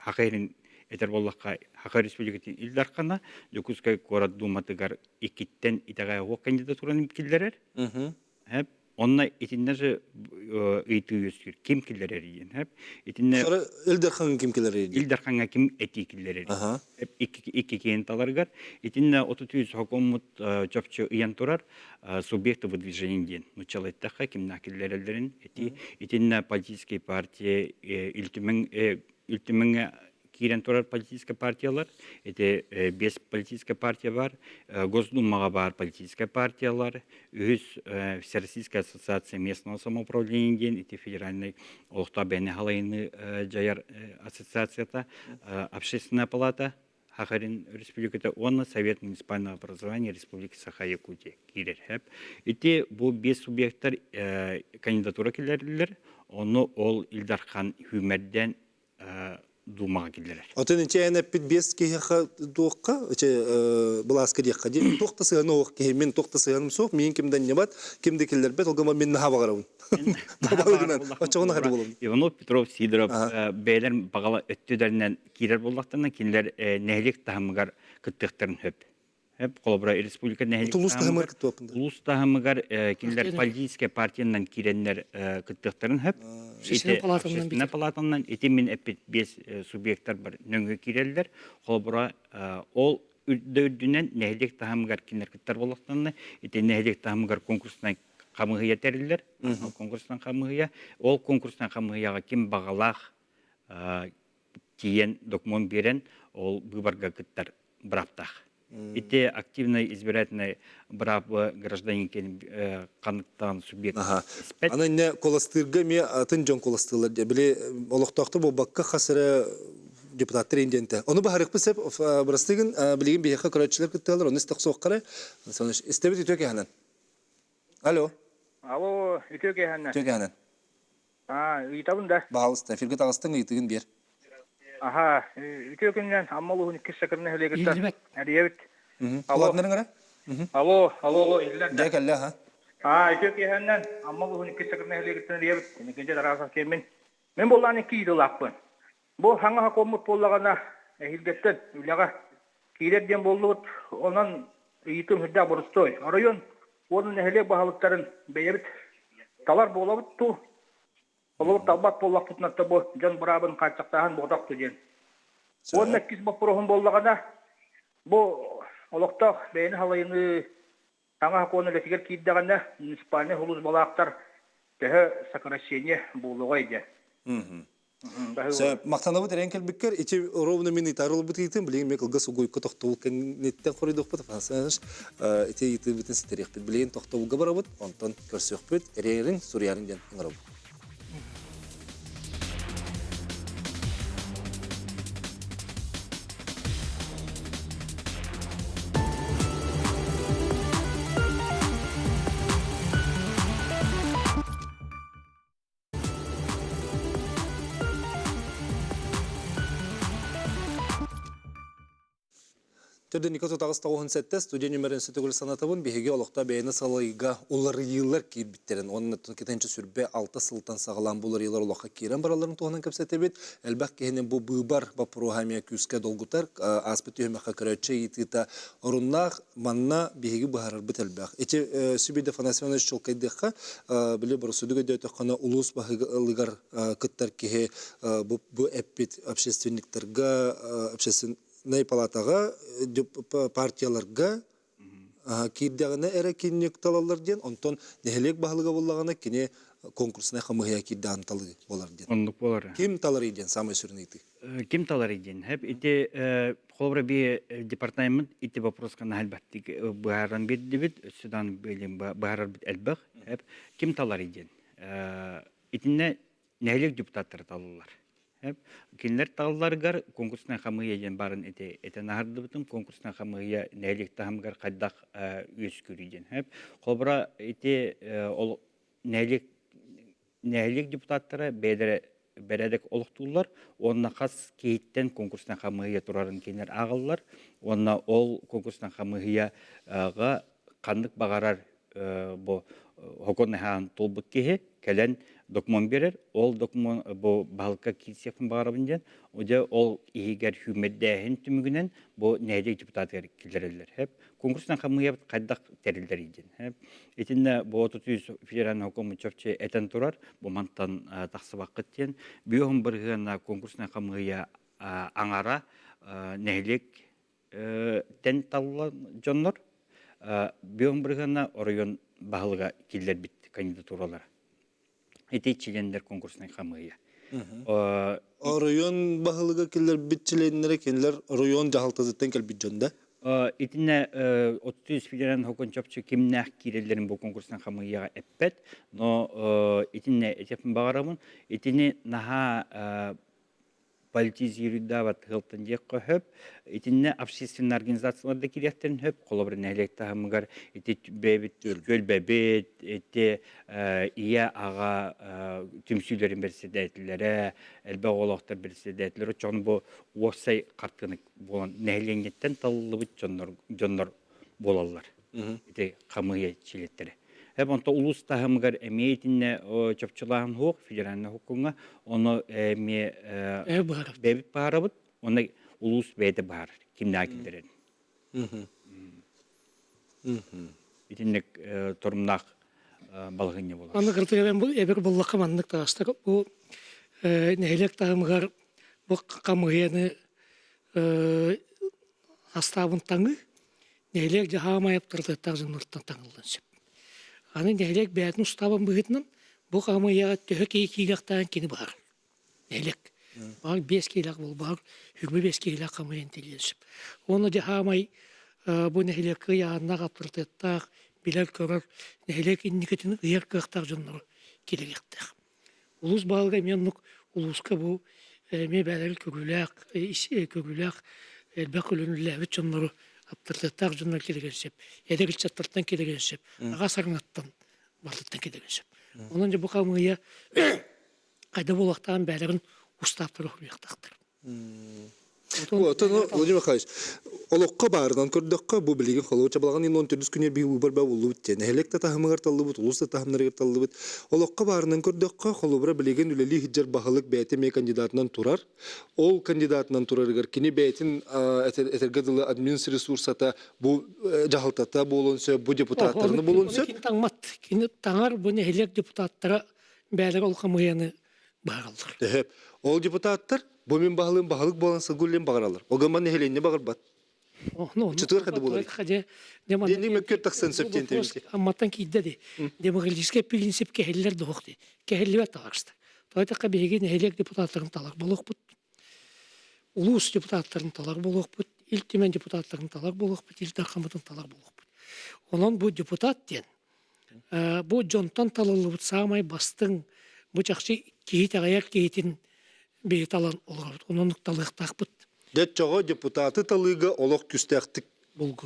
Саха иһин этэр буоллахха, Саха Республикатын Ил Дархана Дьокуускай куорат Дууматыгар иккиттэн итэҕэйэ суох кандидатураны киллэрэр. Онно итиннэ же ыйытыы үөскүүр. Ким киллэрэр диэн. Итиннэ Ил Дархаҥҥа ким киллэрэр Ил Дархаҥҥа ким этии киллэрэр икки киһини таларыгар. Итиннэ 33 сокуоммут чопчу ыйан турар субъекты выдвижения диэн нуччалыы эттэххэ кимнээх киллэрэллэрин ити итиннэ политическай партия Ил Түмэн Ил Түмэҥҥэ киирэн турар политическай партиялар ити биэс политическай партия бар Госдумаҕа баар политическай партиялар үһүс Всероссийская ассоциация местного самоуправления диэн ити федеральный олохтоох бэйэни халайыны дьайар ассоциацията общественная палата Сахалин Республиката уонна Совет муниципального образования Республики Саха-Якутия киирэр хэп. Ити бу биэс субъектар кандидатура киллэрдилэр, ону ол Ил Дархан сүүмэрдээн Думаҕа киллэрэр. Отон ичи эн эппит биэс киһиэхэ туохха, ичи былааска диэххэ дии, туох да сыһыана суох киһи, мин туох да сыһыаным суох, миин ким да анньыбат, ким да киллэрбэт, ол гынан мин наһаа баҕарабын. Оччоҕуна хады буолабын. Иванов, Петров, Сидоров бэйэлэр баҕала өттүлэринэн киирэр буоллахтарына, кинилэр нэһилиэк таһымыгар кыттыахтарын сөп. Холобура, республика нэһилиэк Улуус таһымыгар кыттыахпын. Улуус таһымыгар кинилэр политическай партиянан киирэннэр кыттыахтарын сөп. Общественная палатанан ити мин эппит биэс субъектар бар нөҥүө киирэллэр. Холобура, ол үрдүнэн нэһилиэк таһымыгар кинилэр кыттар буоллахтарына, ити нэһилиэк таһымыгар конкурснай хамыыһыйа тэриллэр. Конкурстан хамыыһыйа. Ол конкурстан хамыыһыйаҕа ким баҕалаах тиийэн докумуон биэрэн ол быыбарга кыттар бырааптаах. Ити активный избирательный быраап гражданин ханныктан субъект испэт. Аны инне куоластыырга эмиэ атын дьон куоластыылар дии. Били олохтоохтор буолбакка хас эрэ депутаттар индиэнтэ. Ону баһарыахпыт сөп бырастыгын билигин биһиэхэ көрөөччүлэр кыттыалар, ону истэх суоххара. Истэбит үтүө кэһэнэн. Алло. Алло, үтүө кэһэнэн. Үтүө кэһэнэн. Аа, ыйытабын да. Баһалыста, эфиргэ таҕыстыҥ, ыйытыгын биэр. Аха, үтүө күнүнэн Амма улууһун иккис сакыр нэһилиэгиттэн Иһиллибэт. эрийэбит. Алло. Улаатыннарыҥ эрэ? Алло, алло, алло, иһиллэр Дьэ да. кэллэ аха. Аа, үтүө киэһэннэн Амма улууһун иккис сакыр нэһилиэгиттэн эрийэбит. Инникинчэ Тарасов киэммин. Мин буоллаан икки ыйытыылаахпын. Бу саҥа сокуоммут буоллаҕына, эһиилгэттэн үлэҕэ киирэр диэн буоллубут. Онон ыйытыым сүрдээх боростуой. Оройуон уонна нэһилиэк баһылыктарын бэйэбит талар буолабыт дуу, Холобур, талбат буоллахпытына да бу дьон быраабын хааччахтааһын буотах дуу диэн. Уонна Сөп. иккис боппуруоһум буоллаҕына, бу олохтоох бэйэни салайыныы саҥа сокуон үлэтигэр киирдэҕинэ, муниципальнай сулууспалаахтар төһө сокращение буолуоҕай диэн. Сөп. Махтанабыт эрэн кэлбиккэр ити ровно мин ыйтар ылбыт ыйытым билигин мен кылгас угуйка тохтобул кэнниттэн хоруйдуохпут Афанасьевич ити ыйытыыбытын ситэриэхпит билигин тохтобулга барабыт онтон көрсүөхпүт эрээрин суруйарын диэн ыҥырабыт. Төрдүнүкэ тутаҕыс тоҕуһун сэттэ студия нүмерин сөтөгүл санатабын биһиги олохто бэйэни салайыыга уларыйыылар киирбиттэрин уонна китенче сүрбэ алта сылтан саҕалаан бу уларыйыылар олоххо киирэн баралларын туһунан кэпсэтэбит. Элбэх киһини бу быыбар боппуруоһа эмиэ күүскэ долгутар. Ааспыт түһүмэххэ көрөөччү ыйытыыта оруннаах. Манна биһиги быһаарарбыт элбэх. Ити Сүбүйдэ Афанасий Иванович чуолкайдыахха, били боросудук өйдөөтөххүнэ улуус баһылыгар кыттар киһи бу, бу эппит общественниктарга, общественнай палатаҕа, партияларга киирдэҕинэ эрэ кинини талаллар диэн, онтон нэһилиэк баһылыга буоллаҕына кини конкурснай хамыыһыйа киирдэҕин талыы буолар диэн. Оннук буолар. Ким таларый диэн самый сүрүн ыйытыы. Ким таларый диэн. Хэп ити холобура би департамент ити вопроска наһалбаттык быһааран биэрдибит. Өссө даҕаны быһаарарбыт элбэх. Хэп ким таларый диэн. Итиннэ нэһилиэк депутаттара талыллар. Кинилэр талларыгар конкурснай хамыыһыйа диэн баарын ити этэн аһардыбытым. Конкурснай хамыыһыйа нэһилиэк таһымыгар хайдах үөскүүрүй диэн. Холобура ити ол нэһилиэк нэһилиэк депутаттара бэйэлэрэ бэрээдэк олохтууллар уонна хас киһиттэн конкурснай хамыыһыйа турарын кинилэр ааҕаллар уонна ол конкурснай хамыыһыйаҕа ханнык баҕарар бу хокон аһаан туолбут киһи кэлэн докумуон биэрэр ол докумуон бу баһылыкка киирсиэхпин баҕарабын диэн дьэ ол иһигэр сүүмэрдээһин түмүгүнэн бу нэһилиэк депутатыгар киллэрэллэр хэп конкурснай хамыыһыйабыт хайдах тэриллэрий диэн итиннэ бу 33 федеральный хокуон чопчу этэн турар бу мантан тахсыбаккыт диэн бүөһүн бырыһыана конкурснай хамыыһыйа аҥара нэһилиэк тэн талла дьоннор бүөһүн бырыһыана оройуон баһылыга киллэрбит кандидатуралара ити чилиэннэр конкурснай хамыыһыйа. Оройуон баһылыга киллэрбит чилиэннэрэ кинилэр оройуон дьаһалтатыттан кэлбит дьон да? Итиннэ 33 федеральный хокун чопчу кимнээх киирэллэрин бу конкурснай хамыыһыйаҕа эппэт, но итиннэ этиэхпин баҕарабын. Итини наһаа политизируйдаабат ыалтан диэххэ сөп. Итиннэ общественная организациялар да киириэхтэрин сөп. Холобур, нэһилиэк таһымыгар ити бэйэбит түөлбэбит, ити ийэ аҕа түмсүүлэрин бэрэссэдээтэллэрэ, элбэх оҕолоохтор бэрэссэдээтэллэрэ оччоҕуна бу уопсай хартыына буолан нэһилиэнньэттэн талыллыбыт дьоннор, дьоннор буолаллар. Ити хамыыһыйа чилиэттэрэ. Эп онто улуус таһымыгар эмиэ итиннэ чопчулааһын суох федеральнай хокуҥҥа ону эмиэ бэйэбит баарабыт уонна улуус бэйэтэ баарар кимнээх киллэрэр. Итинник торумнаах балаһыанньа буолар. Аны кыртыгабен бу эбир буллахха маннык таҕыстар бу нэһилиэк таһымыгар бу хамыһыйаны астаабын таҥыы нэһилиэк дьаһаамай аптарытыаттаах дьоннортон таҥыллан сөп. Аны нэһилиэк бэйэтин устаабын быһыытынан бу хамыйаҕа төһө киһи киириэхтээҕин кини быһаарар. Нэһилиэк. Баҕар биэс киилээх буолбаҕар, хүрбэ биэс киилээх хамыйан тиийэн сөп. Уонна дьаһаамай бу нэһилиэккэ ыйааһыннаах аптарытыаттаах, билэр-көрөр, нэһилиэк инникитин ыйар кыахтаах дьоннору киллэриэхтээх. Улуус баһылыга эмиэ оннук улууска бу эмиэ бэйэлэрин көрүүлээх, көрүүлээх элбэх үлэлээбит дьоннору аптарытыаттаах дьоннор кэлиэн сөп. Эдэр ыччаттартан кэлиэн сөп. Аҕа сарыҥаттан барытыттан кэлиэн сөп. Онон дьэ бу хамыыйа хайда буолуохтааҕын бэйэлэрин устааптара суруйуохтаахтар. Отон Владимир Михайлович, олоххо баарынан көрдөххө, бу билигин холобур чабылаҕан иин 14 күнү биһи убар ба буллубут диэн. Нэһилиэк да таһымыгар таллыбыт, улуус да таһымнарыгар таллыбыт. Олоххо баарынан көрдөххө, холобура билигин үлэлии сылдьар баһылык бэйэтэ эмиэ кандидатынан турар. Ол кандидатынан турарыгар кини бэйэтин этэргэ дылы админресурсата бу дьаһалтата буолуон сөп, бу депутаттарына буолуон сөп. Кини таҥмат. Кини таҥар бу нэһилиэк депутаттара бээлэр ол хамыйаны баараллар. Төһөп. Ол депутаттар бу мин баһылыым баһылык буолан сылгыллин баҕараллар. Огаман нэһилиэнньэ баҕарбат. Чытыгар хады буолар. Динник мөккүөр тахсан сөп диэн тэбинти. Амматтан киирдэ ди. Демократическай принцип кэһиллэр дуох ди. Кэһиллибэт таҕарста. Тойтаққа биһиги нэһилиэк депутаттарын талар буолуохпут. Улуус депутаттарын талар буолуохпут. Ил Түмэн депутаттарын талар буолуохпут. Ил Дархаммытын талар буолуохпут. Онон бу депутат диэн бу дьонтон талыллыбыт саамай бастыҥ бу чахчы киһи итэҕэйэр киһитин биһи талан олоробут. Онон талыахтаахпыт. Дьэ чоҕо депутаты талыыга олох күүстээхтик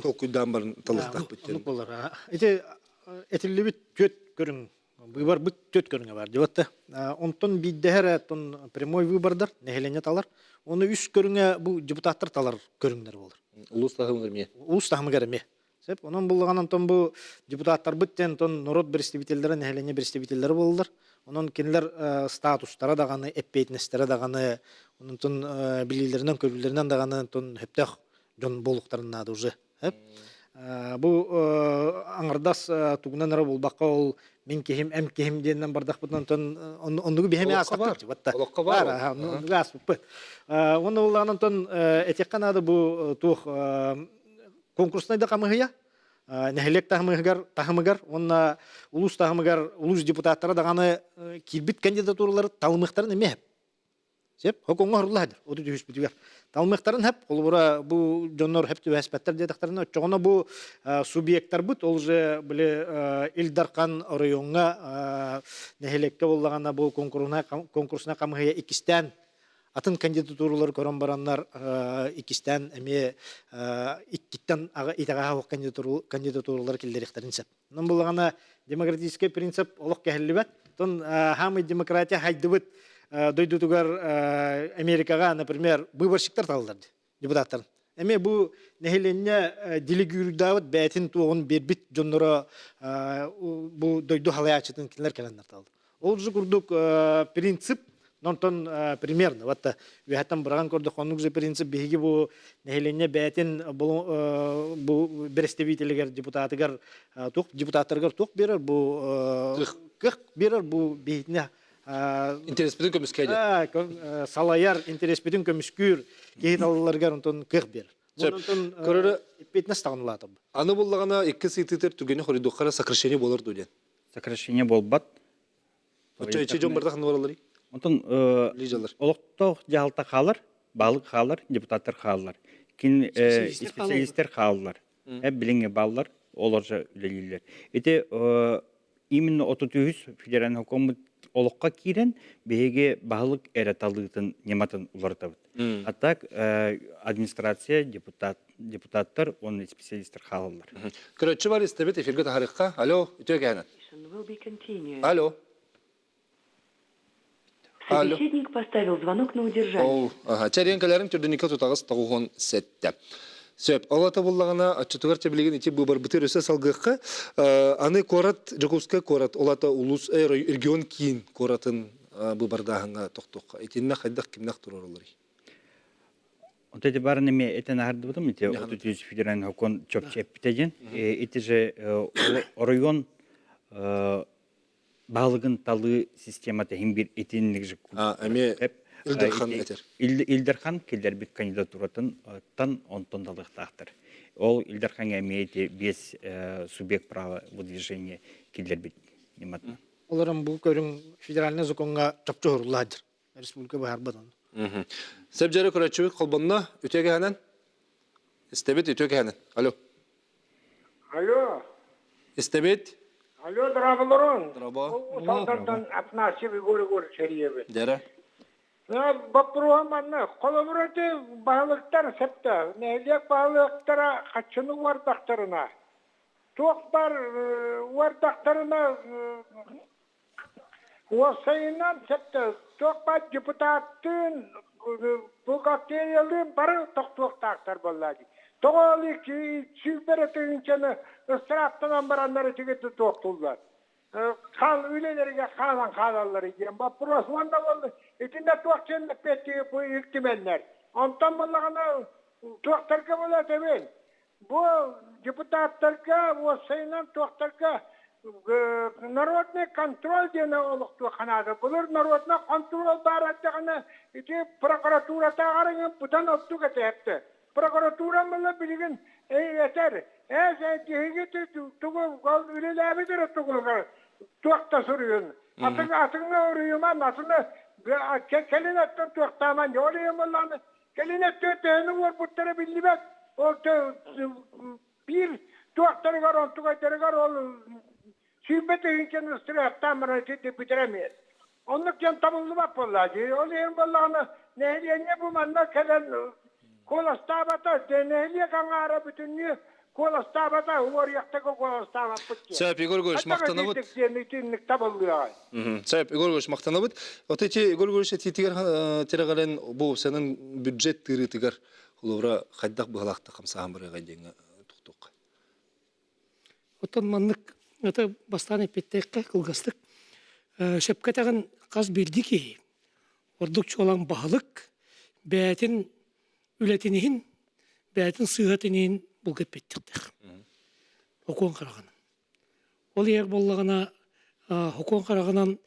толкуйдаан баран талыахтаахпыт диэн. Болар. Ити этиллибит түөрт көрүҥ быыбарбыт түөрт көрүҥэ бар диэбэтте. Онтон биирдэһэр тон прямой выбордар нэһилиэнньэ талар. Оны үс көрүҥэ бу депутаттар талар көрүҥнэр болар. Улуус таһымыгар эмиэ. Улуус таһымыгар эмиэ. Сөп. Онон буллаҕан онтон бу депутаттарбыт диэн онтон норуот представителлэрэ, нэһилиэнньэ представителлэрэ буолаллар. Онон кинилэр статустара даҕаны, эппиэтинэстэрэ даҕаны, онтон билиилэринэн, көрүүлэринэн даҕаны онтон сөптөөх дьон буолуохтарын наада уже. Бу аҥардас тугунан эрэ буолбакка ол мин киһим, эм киһим диэннэн бардахпытынан онтон оннугу биһэми ааспаппыт. Олоххо баар. Оннугу ааспыппыт. Уонна буллаҕынан онтон этиэххэ наада бу туох конкурснай да хамыһыйа нэһилиэк таһымыгар таһымыгар уонна улуус таһымыгар улуус депутаттара даҕаны киирбит кандидатуралары талымыахтарын эмиэ сөп хокуҥҥа оһорулла сылдьар оту түһүспүтүгэр талымыахтарын хэп холобура бу дьоннор хэп түбэспэттэр диэтэхтэринэ оччоҕуна бу субъектарбыт ол же били Ил Дархан оройуоҥҥа нэһилиэккэ буоллаҕына бу конкурсунай хамыһыйа иккистээн атын кандидатуралары көрөн бараннар иккистээн эмиэ иккиттэн итэҕэһэ суох кандидатуралары киллэриэхтэрин сөп. Онон буллаҕына демократическай принцип олох кэһиллибэт. Оттон хаамый демократия хайдыбыт дойдутугар Америкаҕа, например, выборщиктар талаллар депутаттарын. Эмиэ бу нэһилиэнньэ делегируйдаабыт бэйэтин туоҕун биэрбит дьонноро бу дойду халайааччытын кинилэр кэлэннэр талаллар. Ол же курдук принцип онтон примерно вот үөһэттэн быраҕан көрдөх оннук же принцип биһиги бу нэһилиэнньэ бэйэтин бу бэрэстэбиитэлигэр депутатыгар туох депутаттарыгар туох биэрэр бу кыах биэрэр бу биһитинэ Интэриэспитин көмүскээ салайар интэриэспитин көмүскүүр киһи талылларыгар онтон кыах биэрэр. Онтон көрөрө эппиэтинэс таҕынылаатым. Аны буллаҕына икки сыйтытыр түгэни хоридуоххара сокращение буолар дуу диэн. Сокращение буолбат. Оччо ичи дьон бардах бараллар. Онтон олохтоох дьаһалта хаалар, баалык хаалар, депутаттар хаалар. Кин специалисттер хааллар. Билиҥҥи бааллар, олор же үлэлииллэр. Ити именно 33 федеральный хокуоммут олоххо киирэн, биһиги баһылык эрэ талыытын ньыматын уларытабыт. А так администрация, депутат, депутаттар уонна специалисттар хаалаллар. Көрөччү бар истэбит эфиргэ таһарыхха. Алло, үтүө кэһэнэн. Алло. Алло. Собеседник поставил звонок на удержание. Ол, аха, чэрин кэлэрин түрдүнүкэ тутаҕыс тоҕуһун сэттэ. Сөп. Ол ата буллаҕына, оччотугар чэбилигин ити быыбарбыты өссө салгыахха. Аны куорат, Дьокуускай куорат, ол ата улус регион киин куоратын быыбардааһыҥҥа тохтуохха. Итиннэ хайдах кимнэх туруоралларый? Онто ити барын эми этен аһардыбытым, ити 33 федеральный хокон чопчу эппитэ диэн. Ити же оройуон баһылыгын талыы системата иһин бир итинник же эмиэ Илдерхан этер. Илдерхан киллэрбит кандидатуратын тан онтон далыахтаахтар. Ол Илдерхаҥа эмиэ ити биэс субъект права выдвижения киллэрбит ньыматын. Олорон бу көрүҥ федеральный законҥа чопчу уһуруллаадыр. Республика быһаарбат ону. Сэбдьэри көрөччүбүт холбонно үтүө кэһэнэн. Истэбит үтүө кэһэнэн. Алло. Алло. Истэбит. Алло, здраволорун. Здраво. Салдардан Афанасьев Егор Егорович эрийэбит. Дэрэ. Боппуруоһум манна. Холобур ити баһылыктар сөптөөх. Нэһилиэк баһылыктара хаччыны уордахтарына, туох бар уордахтарына Уопсайынан, сөптөөх туох баар депутаттыын Бухгалтериялыын бары тохтуохтаахтар буоллаа дии. Тоҕо ол сүүрбэрэ тыһыынчаны ыстырааптанан бараннар итиги туохтууллар. Хаал үлэлэригэр хаалан хаалаллар диэн боппуруос уонна ол итиннэ туох диэн эппиэттии бу ил түмэннэр. Онтон буоллаҕына туохтарга буолуо этэбин. Бу депутаттарга, уопсайынан туохтарга народный контроль диэн олохтуохха наада. Былыр народный контроль баар эрдэҕинэ ити прокуратуратааҕар ыҥын быдан ордук этэ эптэ. Прокуратура мала билигин этэр, ээ киһиги тугу үлэлээбит эрэ тугугар туох да суруйун. Атын атыҥҥа уруйуман, атыны кэлин өттөн туохтааман, ол иһин Кэлин өттүгэр төһөнү уорбуттара биллибэт. Ол биир туохтарыгар, онтугайдарыгар ол 20 000 ыстырыаптаан баран ити бүтэрэмиэт. Оннук диэн табыллыбат буоллаа дии. Ол иһин буоллаҕына нэһилиэнньэ бу манна кэлэн куоластаабата, нэһилиэк аҥаара бүтүннүү куоластаабата, уоруйахтарга куоластаабаппыт диэн. Сөп, Егор Егорович, махтанабыт. Диэн итинник табыллыаҕай. Сөп, Егор Егорович, махтанабыт. Вот эти Егор Егорович этиитигэр тирэҕирэн бу сенин бюджет тыырыытыгар холобура хайдах быһалаахтык хамсааһын барыаҕай диэҥҥэ тохтуохха. Оттон маннык это бастаан эппиттэххэ кылгастык сөпкө этэҕин хас биирдии киһи ордук чуолаан баһылык бэйэтин үлэтин иһин бэйэтин сыыһатын иһин булга эппиттиэхтээх. Хокуон хараҕынан. Ол иһэр буоллаҕына хокуон хараҕынан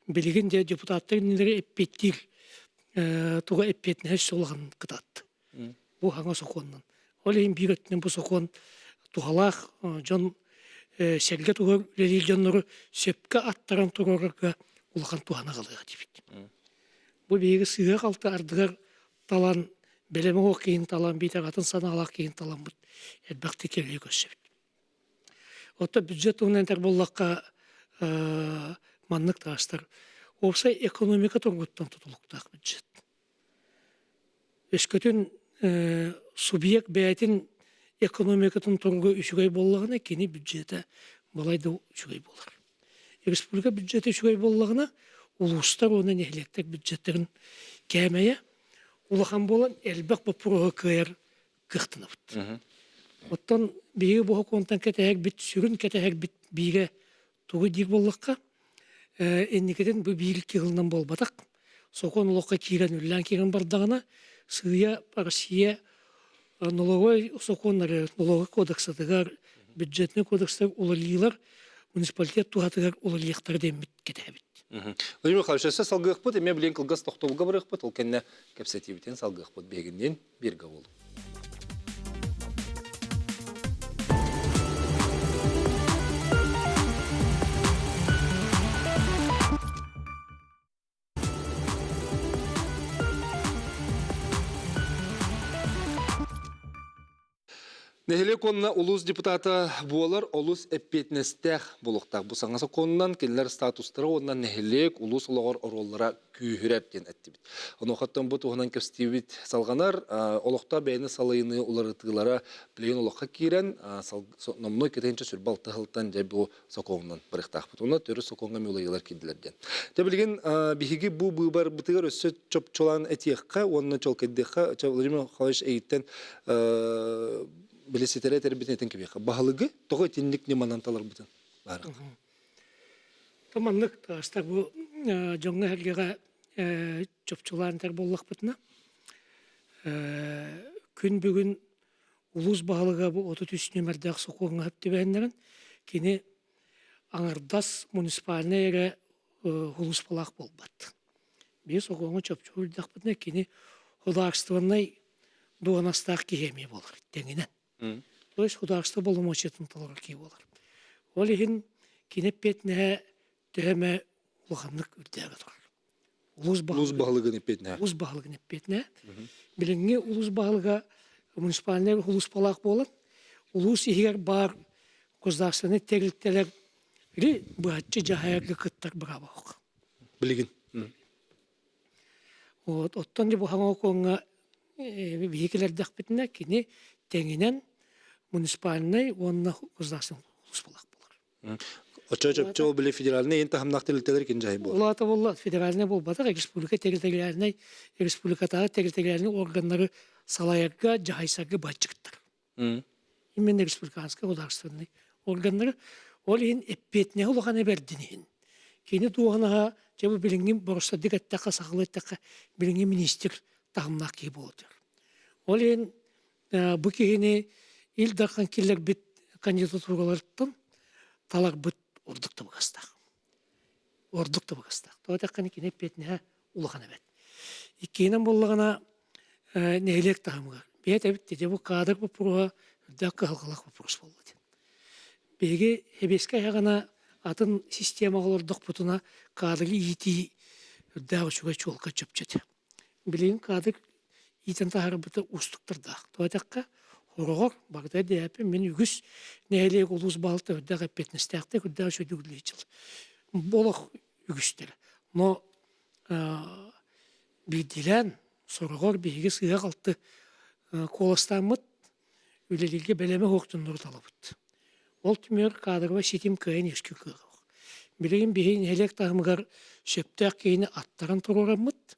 билигин дьэ депутаттар иннилэри эппиэттиир туга эппиэтинэһэ улахан кытаатта. Бу хаҥа сокуоннан. Ол иһин биир өттүнэн бу сокуон туһалаах дьон сэргэ туһугар үлэлиир дьоннору сөпкө аттаран туруорарга улахан туһаны аҕалыаҕа диэбит. Бу биһиги сыыһа-халты ардыгар талан, бэлэм оһох киһин талан, биитэр атын санаалаах киһин таламмыт элбэхтик кэлии көрсөбүт. Оттон бюджет туһунан этэр буоллахха, маннык таастар. Уопсай экономика туругуттан тутулуктаах бюджет. Өскөтүн субъект бэйэтин экономикатын туруга үчүгэй буоллаҕына, кини бюджета балай да үчүгэй буолар. Республика бюджета үчүгэй буоллаҕына, улуустар уонна нэһилиэктэр бюджеттарын кээмэйэ улахан буолан элбэх боппуруоһу кыайар кыахтанабыт. Оттон биһиги бу сокуонтан кэтэһэрбит, сүрүн кэтэһэрбит биирэ тугу диир буоллахха, инникитин бу биир кыһылынан буолбатах. Сокуон олоххо киирэн, үллээн киирэн бардаҕына, сыыйа Россия налоговай сокуоннары, налоговай кодексатыгар, бюджетный кодекстар уларыйыылар муниципалитет туһатыгар уларыйыахтара диэммит кэтэһэбит. Владимир Михайлович, өссө салгыахпыт, эмиэ билигин кылгас тохтобулга барыахпыт, ол кэннэ кэпсэтиибитин салгыахпыт биһигинниин бииргэ буолуҥ. Нэһилиэк уонна улуус депутата буолар олус эппиэтинэстээх буолуохтаах. Бу саҥа сокуонунан кинилэр статустара уонна нэһилиэк улуус олоҕор оруоллара күүһүрэр диэн эттибит. Онуохаттан бу туһунан кэпсэтиибит салҕанар. Олохтоох бэйэни салайыныы уларытыылара билигин олоххо киирэн, номнуо 226 сылтан дьэ бу сокуонунан барыахтаахпыт. Уонна төрүт сокуоҥҥа мюлайылар киирдилэр диэн. Те билигин биһиги бу быыбарбытыгар өссө чопчулаан этиэххэ уонна чолкайдыахха Владимир Михайлович эйиттэн били ситэрэ этэрбитин этэн кэбиэххэ. Баһылыгы тоҕо итинник ньыманан таларбытын баарык. Маннык таастар бу дьоҥҥо сэргэҕэ чопчулаан этэр буоллахпытына күн бүгүн улуус баһылыга бу 33 нүөмэрдээх сокуоҥҥа сөп түбэһиннэрэн, кини аҥардас муниципальнай эрэ улууспалаах буолбат. Биир сокуоҥҥа чопчу үрдэхпитинэ, кини художественнай дуонастаах киһи эмиэ буолар тэҥинэн. То есть художество боломуочуйатын толорор киһи буолар. Ол иһин кини эппиэтинэһэ төһө эмэ улаханнык үрдээбэ турар. Улуус Улуус баһылыгын эппиэтинэһэ. Улуус баһылыгын эппиэтинэһэ. Билиҥҥи улуус баһылыга муниципальнай улууспалаах буолан, улуус иһигэр баар государственнай тэрилтэлэр быһаччы дьаһайарга кыттар бырааба суох. Билигин. Вот, оттон дьэ бу Хаҥа биһиги кэлэрдэхпитинэ кини тэҥинэн муниципальнай уонна государственнай улууспалаах буолар. Оччо чопчу били федеральный ен таһымнаах тэрилтэлэр кин дьаһай буолар. Улаата буолла федеральный буолбатах, республика территориальнай, республикатааҕы территориальный органнары салайарга, дьаһайсарга баччыктар. Именно республиканскай государственный органнары ол иһин эппиэтинэһи улахан эбэрдин иһин. Кини туоһунаһа дьэ бу билиҥҥи боруостадык эттэххэ, сахалыы эттэххэ, билиҥҥи министр таһымнаах киһи буолар. Ол иһин бу киһини Ил Дархан киллэрбит кандидатураларыттан таларбыт ордук табыгастаах. Ордук табыгастаах. Тоҕо диэтэххинэ кини эппиэтинэһэ улахан эбит. Иккиһинэн буоллаҕына нэһилиэк таһымыгар. Бэйэт эбит дьэ бу кадр боппуруоһа үрдээх кыһалҕалаах боппуруос буолла диэн. Биһиги сэбиэскэй аҕана атын системаҕа олордохпутуна кадры иитии үрдээх үчүгэй чуолкай чопчу этэ. Билигин кадр иитэн таһаарбыта уустуктардаах. Тоҕо диэтэххэ, хороҕор барыта дэһэппин мин үгүс нэһилиэк улуус баһылыта үрдээх эппиэтинэстээхтик, үрдээх үчүгэйдик үлэлиир Олох үгүстэрэ. Но биирдиилээн сороҕор биһиги сыыһа-халты куоластааммыт үлэлииргэ бэлэмэ суох дьоннору талабыт. Ол түмүгэр кадровай ситим кыайан үөскүүр кыаҕа суох. Билигин биһиги нэһилиэк таһымыгар сөптөөх киһини аттаран туруораммыт,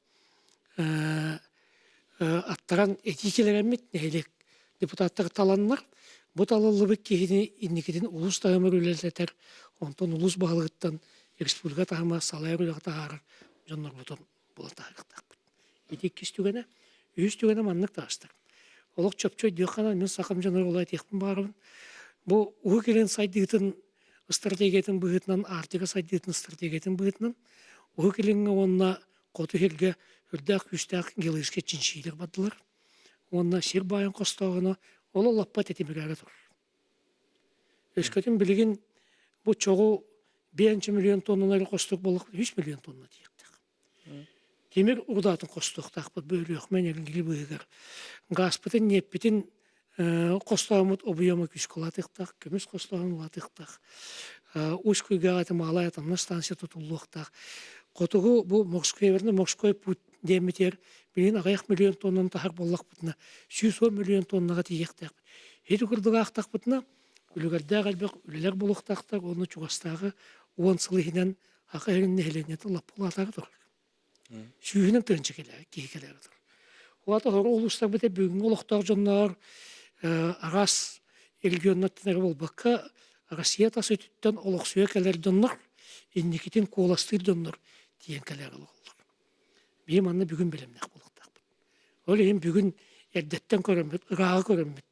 аттаран этии киллэрэммит нэһилиэк депутаттар таланнар, бу талыллыбыт киһини инникитин улуус таһымыгар үлэлэтэр, онтон улуус баһылыгыттан республика таһыма салайар үлэҕэ таһаарар дьоннорбутун була таһаарыахтаахпыт. Ити иккис түгэнэ. Үһүс түгэнэ маннык таҕыстар. Олох чопчу өйдүөххэ мин сахам дьонугар олох этиэхпин баҕарабын. Бу Уһук Илин сайдыытын стратегиятын быһыытынан, Арктика сайдыытын стратегиятын быһыытынан Уһук Илиҥҥэ уонна Хоту сиргэ үрдээх күүстээх геологическай чинчийиилэр бардылар. Уонна сир баайын хостооһуна ол лаппа тэтимирээри турар. Өскөтүн билигин бу чоҕу биэнчэ миллион тонналары хостук буоллах 3 миллион тонна тиийиэхтээх. Тимир урдаатын хостуохтаахпыт бу Өлүөхүмэ Нерюнгри быыһыгар. Гааспытын, ньиэппитин хостооммут объема күүскэ улаатыахтаах, көмүс хостооһун улаатыахтаах. Усть Куйгаҕа ити Малая атомнай станция тутуллуохтаах. Хотугу бу морской, морской путь диэммитигэр билигин аҕыйах миллион тоннаны таһар буоллахпытына, 110 миллион тоннаҕа тиийиэхтээхпит. Ити курдук аахтахпытына, үлүгэрдээх элбэх үлэлэр буолуохтаахтар уонна чугастааҕы 10 сыл иһинэн Саха сирин нэһилиэнньэтэ лаппа улаатаары турар. Сүүһүнэн тыһыынча киһи кэлээри турар. Улаата сорох улуустарбыт бүгүҥҥү олохтоох дьонноор араас регионнартан эрэ буолбакка, Россия тас өттүттэн олохсуйа кэлэр дьоннор, инникитин куоластыыр дьоннор тиийэн кэлээри олороллор. Биһи манна бүгүн бэлэмнээх буолуохтаахпыт. Ол иһин бүгүн эрдэттэн көрөммүт, ырааҕы көрөммүт,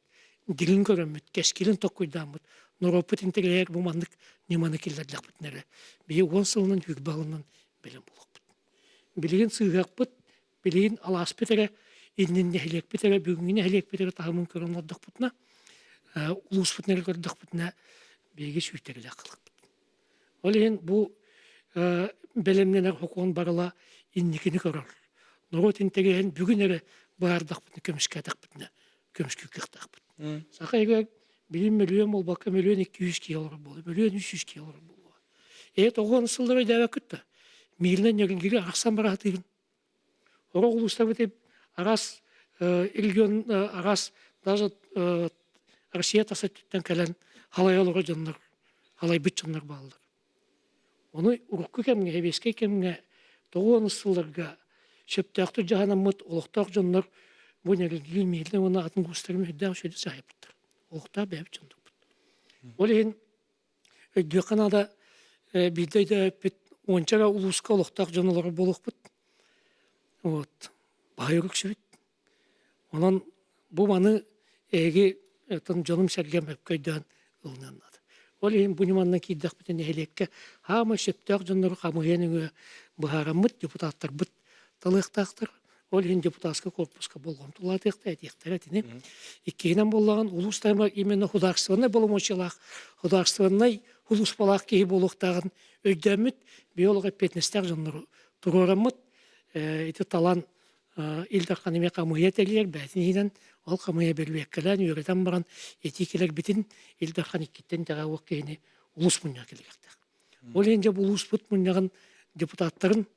дириҥ көрөммүт, кэскилин толкуйдааммыт, норуоппут интэриэһигэр бу маннык ньыманы киллэрдэхпитинэ эрэ биһи уон сылынан, сүүрбэ сылынан бэлэм буолуохпут. Билигин сыыһыахпыт, билигин алааспыт эрэ, иннин нэһилиэкпит эрэ, бүгүҥҥү нэһилиэкпит эрэ таһымын көрөн олордохпутуна, улууспутун эрэ көрдөхпүтүнэ, биһиги сүүйтэрилээх халыкпыт. Ол иһин бу бэлэмнэнэр сокуон барыла инникини көрөр. Норуот интэриэһин бүгүн эрэ быһаардахпытына, көмүскээтэхпитинэ көмүскүү кыахтаахпыт. Саха иһигэр билим мөлүйүөн буолбакка мөлүйүөн 200 киһи олорор буолуо, мөлүйүөн 300 киһи олорор буолуо. Ээ тоҕуон сыллары өйдөөбөккүт да мииринэн Ньөрүнгүрү арахсан бара сатыырын. Сорох улуустарбыт араас регион араас даже Россия тас өттүттэн кэлэн халайа олорор дьоннор, халайбыт дьоннор бааллар. Ону урукку кэмҥэ, сэбиэскэй кэмҥэ тоҕуон сылларга сөптөөхтүк дьаһанаммыт олохтоох дьоннор бу Нерюнгри, Мииринэй уонна атын улуустары үрдээх үчүгэйдик саайбыттар. Олохтоох бэйэбит дьоннорбут. Ол иһин өйдүөххэ наада биирдэ өйдөөбүппүт уонча эрэ улууска олохтоох дьон олорор буолуохпут. Вот. Баһыйар үксүбүт. Онон бу маны эһиги дьонум-сэргэм өпкө өйдөөн ылыныан наада. Ол иһин бу ньыманнан киирдэхпитинэ нэһилиэккэ хаамай сөптөөх дьоннору хамыыһыйа нөҥүө быһаараммыт депутаттарбыт талыахтаахтар. Ол иһин депутатскай корпуска болҕомто улаатыахта этиэхтэрэ итини. Иккиһинэн буоллаҕын улуус таһыма именно художественнай боломуочуйалаах, художественнай улууспалаах киһи буолуохтааҕын өйдөөммүт, биолог эппиэтинэстээх дьоннору туруораммыт, ити талан Ил Дархан эмиэ хамыыһыйа тэрийэр, бэйэтин иһинэн ол хамыыһыйа бөрүөккэлээн үөрэтэн баран этии кэлэрбитин Ил Дархан иккиттэн итэҕэ уох киһини улуус мунньаҕа кэлиэхтээх. Ол иһин дьэ улууспут мунньаҕын депутаттарын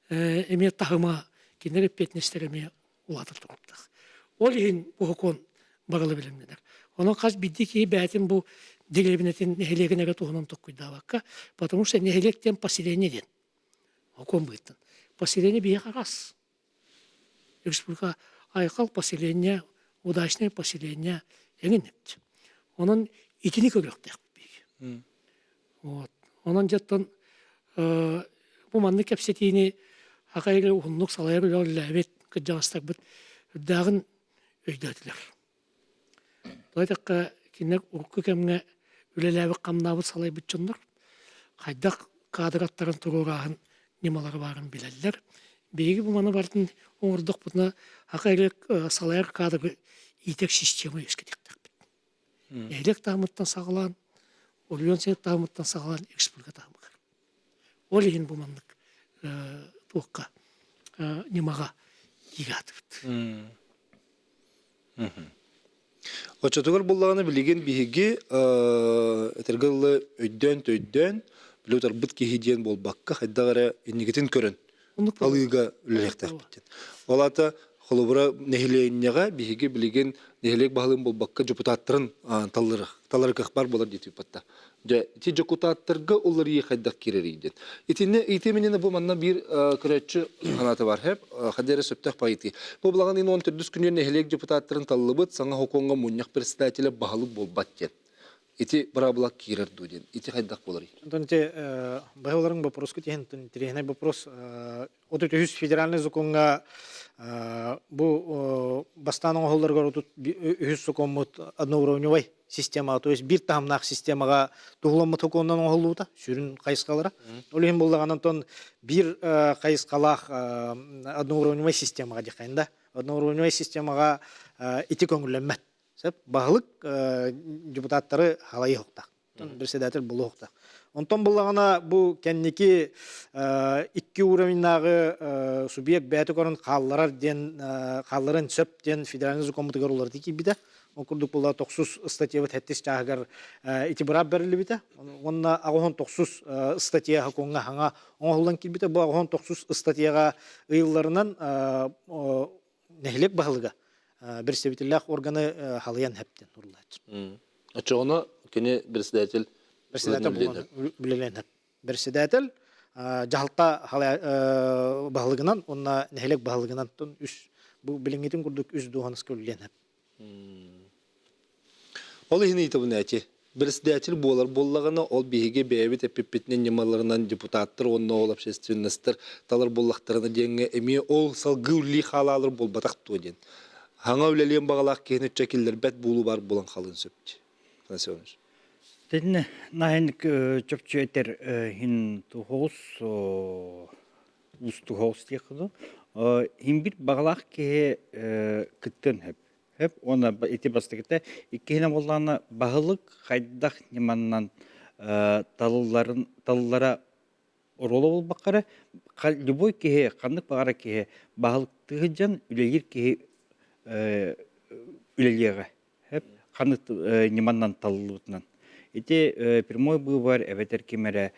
эмиэ таһыма, кинилэр эппиэтинэстэрэ эмиэ улаатар туруктаах. Ол иһин бу сокуон барыла бэлэмнэнэр. Онон хас биирдии киһи бэйэтин бу дэриэбинэтин нэһилиэгин эрэ туһунан толкуйдаабакка, потому что нэһилиэк диэн поселение диэн окуон быһыттан. Поселение биһиэхэ араас. Республика Айхал поселение, удачное поселение эҥин эбит. Онон итини көрүөхтээхпит биһиги. Вот. Онон дьэттэн бу маннык кэпсэтиини аҕа эрэ уһуннук салайар үлэ үлэлээбит кырдьаҕастарбыт үрдээҕин өйдөөтүлэр. Тоҕо диэтэххэ, кинилэр урукку кэмҥэ үлэлээбит хамнаабыт салайбыт дьоннор хайдах каадыр аттарын туруорааһын ньымалара баарын билэллэр. Биһиги бу маны барытын оҥордохпутуна аҕа эрэ салайар каадыры иитэр система үөскэтиэхтээхпит. Нэһилиэк таһымыттан саҕалаан, оройуон сир таһымыттан саҕалаан республика таһымыгар. Ол иһин бу маннык туохха ньымаҕа киирээтибит. Оччотугар буллаҕына билигин биһиги этэргэ дылы өйдөөн-төйдөөн били утарбыт киһи диэн буолбакка хайдах эрэ инникитин көрөн алыыга үлэлиэхтээхпит диэн. Ол аата холобура нэһилиэнньэҕэ биһиги билигин нэһилиэк баһылыгын буолбакка дьокутааттарын талар кыах баар буолар диэтибит батта. Дьэ, ити дьокутааттарга уларыйыы хайдах киирэрий диэн. Итиннэ итиминэн бу манна биир көрөөччү санаата бар хэп, хадда эрэ сөптөөх пайытыы. Бу балаҕан ыйын 14 күнүгэр нэһилиэк депутаттарын таллыбыт саҥа сокуоҥҥа мунньах председателэ баһылык буолбат диэн. Ити быраабыла киирэр дуу диэн. Ити хайдах буоларый? Онтон ити баһыларың вопроску тиһин интэриэһинэй вопрос. 33 федеральный закоҥҥа бу бастаан оҥоһулларыгар 33 сокуоммут одноуровневай система, то есть биир таһымнаах системаҕа туһуламмыт сокуонунан оҥоһуллубута сүрүн хайысхалара. Ол иһин буоллаҕына онтон биир хайысхалаах одноуровневай системаҕа диэххэ да одноуровневай системаҕа ити көҥүллэммэт. Сөп баһылык депутаттары халайыахтаах. Председатель булуохтаах. Онтон буллаҕына бу кэнники икки уровеннааҕы субъект бэйэтэ көрөн хаалларар диэн хаалларын сөп диэн федеральный закоммутугар уларытыы киирбитэ. Ол курдук була тохсус статьябыт хэттис чааһыгар ити быраап бэриллибитэ. Уонна аҕыһон тохсус статья сокуоҥҥа хаҥа оҥоһуллан киирбитэ. Бу аҕыһон тохсус статьяҕа ыйылларынан нэһилиэк баһылыга представителлээх органы халыйан хэптен урлааччы. Оччоҕуна кини председатель председатель үлэлээн Председатель дьаһалта баһылыгынан уонна нэһилиэк баһылыгынан үс бу билиҥҥитин курдук үс дуоһунаска үлэлиэн сөп. Ол иһин ыйытабын эти. Председатель буолар буоллаҕына, ол биһиги бэйэбит эппиппитинэн ньымаларынан депутаттар уонна ол общественностар талар буоллахтарына диэҥҥэ эмиэ ол салгыы үлэлии хаалаалар буолбатах дуо диэн. Хаҥа үлэлиэн баҕалаах киһини өччө киллэрбэт буолуу баар буолан халыан сөп дии. Афанасий Иванович. Тинне наһин чопчу этер хин тухоус устухоус диэххэ хин бир баҕалаах киһи кыттыан сөп. Хөп уонна ити бастакыта иккиһинэн буоллаҕына баһылык хайдах ньыманнан талылларын талыллара оруола буолбакка эрэ любой киһи ханнык баҕарар киһи баһылыктыы сылдьан үлэлиир киһи үлэлиэҕэ Хөп ханнык ньыманнан талыллыбытынан. Ити прямой быыбар эбэтэр ким эрэ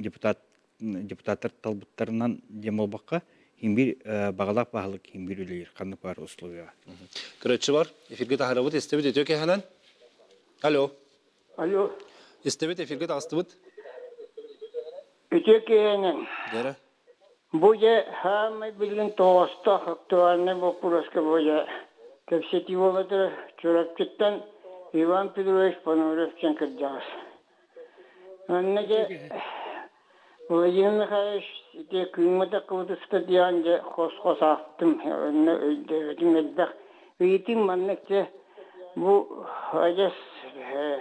депутат депутаттар талбыттарынан диэн буолбакка, химбир баҕалаах баһылык химбир үлэлиир ханнык баар условияҕа. Көрөөччү бар, эфиргэ таһаарабыт, истэбит өтө кэһэнэн. Алло. Алло. Истэбит, эфиргэ таҕыстыбыт. Үтүө киһинэн. Дэрэ. Бу дьэ хаамай билигин тоҕоостоох актуальнай боппуруоска бу дьэ кэпсэтии буола турар. Чурапчыттан Иван Петрович Пономарев диэн кырдьаҕас. Манна дьэ Владимир Михайлович ити күҥҥэ таххыбыт ыстатыйаҕын дьэ хос-хос аахтым, онно өйдөөбөтүм элбэх. Ыйытыым маннык дьэ бу адьас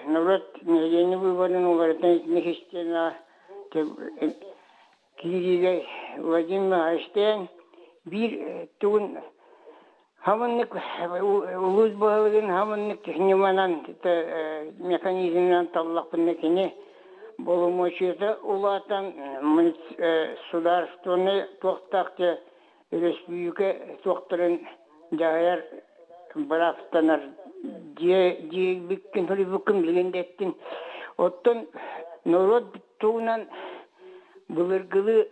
норуот нэһилиэнньэ быыбарын уларытан итинник систиэмэҕэ киириигэ Владимир Михайловичтыын биир тугун Хамыннык улуус баһылыгын хамыннык ньыманан механизмынан таллахпына кини боломуочуйата улаатан судаарыстыбаннай туохтаах дьэ өрөспүүбүлүкэ туохтарын дьаһайар бырааптанар дьиэ диэбиккин суруйбуккун билигин да эттин. Оттон норуот туһунан былыргылыы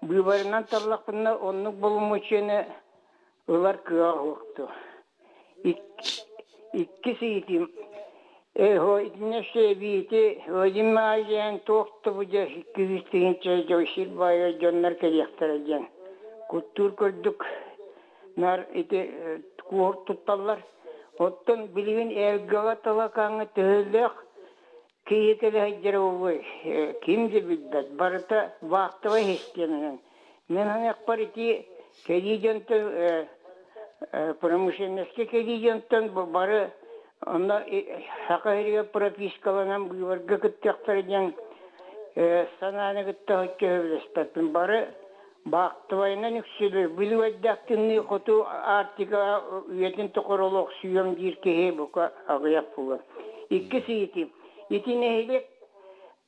быыбарынан таллахпына оннук боломуочуйаны ылар кыаҕа суох дуо? Иккис ыйытыым. Эһо итиннэ сэбиити Вадим Азиян туох да бу дьэ күүс тыһыынча дьон сир баайа дьоннор кэлиэхтэрэ диэн куттуур курдук наар ити куор тутталлар. Оттон билигин Элгэҕэ Талакааҥҥа төһөлөөх киһи кэлэ сылдьара буолуой ким да билбэт. Барыта вахтовай систиэмэнэн. Мин саныахпар ити кэлии дьонтон промышленноска кэлии дьонтон бары онно Саха сиригэр пропискаланан быыбарга кыттыахтара диэн санааны кытта соччо сөбүлэспэппин. Бары баахтыбайынан үксүлүр. Бүлүгэрдээх тымныы хоту Арктика үйэтин тухары олохсуйуом диир киһи бука аҕыйах буолуо. Иккис ыйытыы. Ити нэһилиэк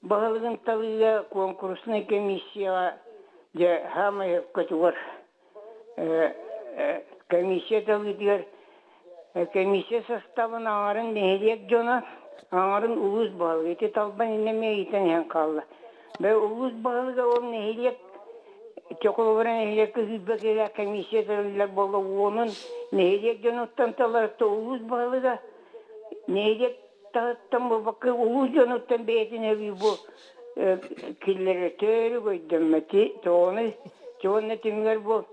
баһылыгын талыыга куонкуруснай комиссияҕа дьэ саамай өккөтүгэр комиссия талыытыгар комиссия составын аҥарын нэһилиэк дьоно, аҥарын улуус баһылыга. Ити талбан иннэ эмиэ ыйытан иһэн хаалла. Бэл улуус баһылыга ол нэһилиэк Чоколобура нэһилиэккэ сүүрбэ киһилээх комиссия тэриллэр буолла уонун нэһилиэк дьонуттан таларта улуус баһылыга нэһилиэк таһыттан буолбакка улуус дьонуттан бэйэтин эбии бу киллэрэ төрүк өйдөммөти тоҕону уонна түмүгэр бу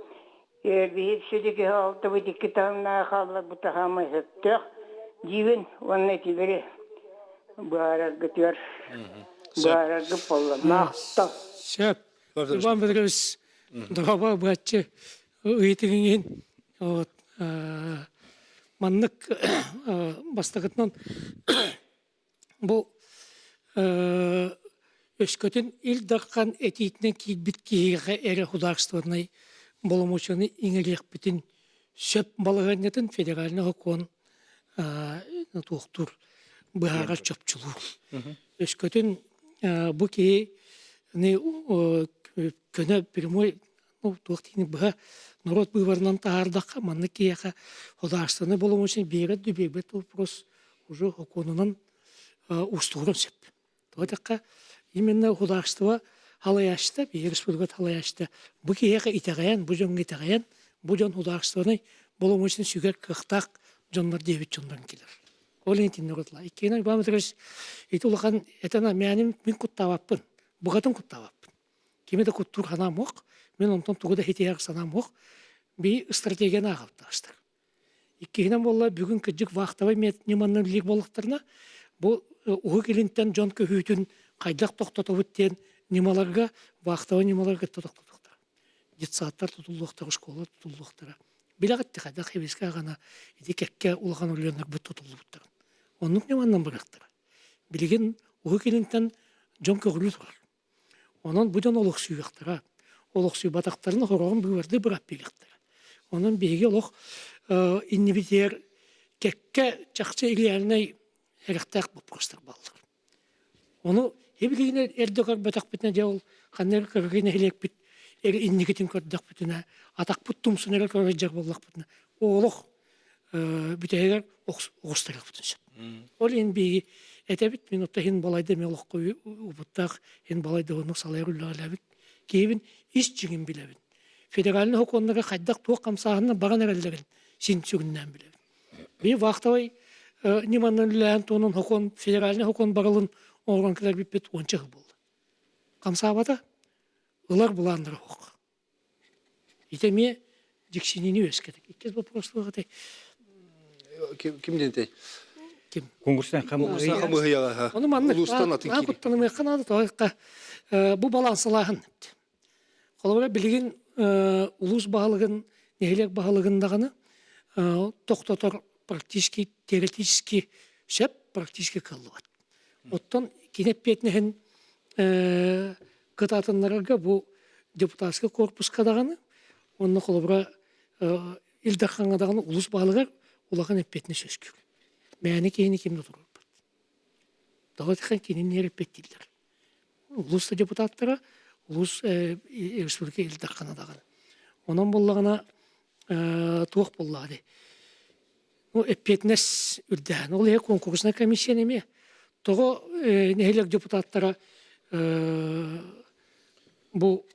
биһиги сүдү киһи алтыбыт икки таһымнаах хаалларбыт хаамай сөптөөх диибин уонна итилэри быһаараргытыгар быһаараргыт буолла махтал Сөп. Иван Петрович, дороба быаччы ыйытыгын вот маннык бастакытынан бу өскөтүн Ил Дархан этиитинэн киирбит киһиэхэ эрэ художественнай боломуочуйаны иҥэриэхпитин сөп балаһыанньатын федеральнай сокуон туохтуур быһаарар чопчулуур. Өскөтүн бу киһи көнө прямой ну туох диини быһа норуот быыбарынан таһаардахха маннык киһиэхэ художественнай боломуочуйаны биэрэр да биэрбэт вопрос уже сокуонунан уустугуран сөп. Тоҕо диэтэххэ, именно художество халайааччыта, биһиги республика халайааччыта бу киһиэхэ итэҕэйэн, бу дьоҥҥо итэҕэйэн, бу дьон художественнай боломуочуйаны сүгэр кыахтаах дьоннор диэбит дьоннорун кэлэр. Ол иһин итинник отла. Иккиһинэн, Иван Петрович, ити улахан этэн мээним мин куттаабаппын, букатын куттаабаппын. Кими да куттуур санаам суох, мин онтон тугу да хитиһэр санаам суох. Би стратегияны ааҕалтаастар. Иккиһинэн буолла, бүгүн кырдьык вахтовай ньыманан үлэлиир буоллахтарына, бу Уһук Илинтэн дьон көһүүтүн хайдах тохтотобут диэн ньымаларга, вахтовай ньымаларга кытта тохтотуохтара. Детсадтар тутуллуохтара, школа тутуллуохтара. Билэҕит да хайдах хибискэ аҕана ити кэккэ улахан оройуоннарбыт тутуллубуттарын. Оннук ньыманан барыахтара. Билигин Уһук Илинтэн дьон көҕүлүү турар. Онон бу дьон олохсуйуохтара. Олохсуйбатахтарын хороҕун быыбардыы быраап биэриэхтэрэ. Онон биһиги олох иннибитигэр кэккэ чахчы реальнай эрэхтээх боппуруостар бааллар. Ону эбилигин эрдэ көрбөтөхпүтүнэ дьэ ол ханна эрэ кыргый нэһилиэкпит эрэ инникитин көрдөхпүтүнэ атахпыт тумсун эрэ көрө сылдьар буоллахпытына олох бүтэһигэр оҕустарыахпытын сөп. Ол иһин биһиги этэбит, мин отто иһин балайда мен олоххо убуттаах иһин балайда оннук салайар үлэлээбит киһибин ис дьиҥин билэбин. Федеральнай сокуоннары хайдах туох хамсааһынна баран эрэллэрин син сүгүннээн билэбин. Би вахтовай ньыманан үлэлээн туонун сокуон федеральнай сокуон барылын оҥорон кэлэрбиппит уонча сыл буолла. Хамсаабата, ылар былааннара суох. Ити эмиэ дьиксиниини үөскэтэр. Иккис вопрос туох этэй? Ким диэн этэй? Ким? Конкурстан хамыһыйаҕа. Ону маннык Улуустан атын наһаа киирии. куттанымыахха наада тоҕо бу балансалааһын. Холобура билигин улуус баһылыгын, нэһилиэк баһылыгын даҕаны тохтотор практически теоретически сөп, практически кыаллыбат. Оттон кини эппиэтинэһин кытаатыннарарга бу депутатскай корпуска даҕаны уонна холобура Ил Дархаҥҥа даҕаны улус баһылыгар улахан эппиэтинэс үөскүүр. Мээнэ киһини ким да туруорбат. Тоҕо диэххэ кинини эрэ эппиэттииллэр. Улуус да депутаттара, улуус республика Ил Дархана даҕаны. Онон буоллаҕына туох буоллаҕа дии. Ну, эппиэтинэс үрдээн. Ол иһин конкурснай комиссияны эмиэ тоҕо нэһилиэк депутаттара бу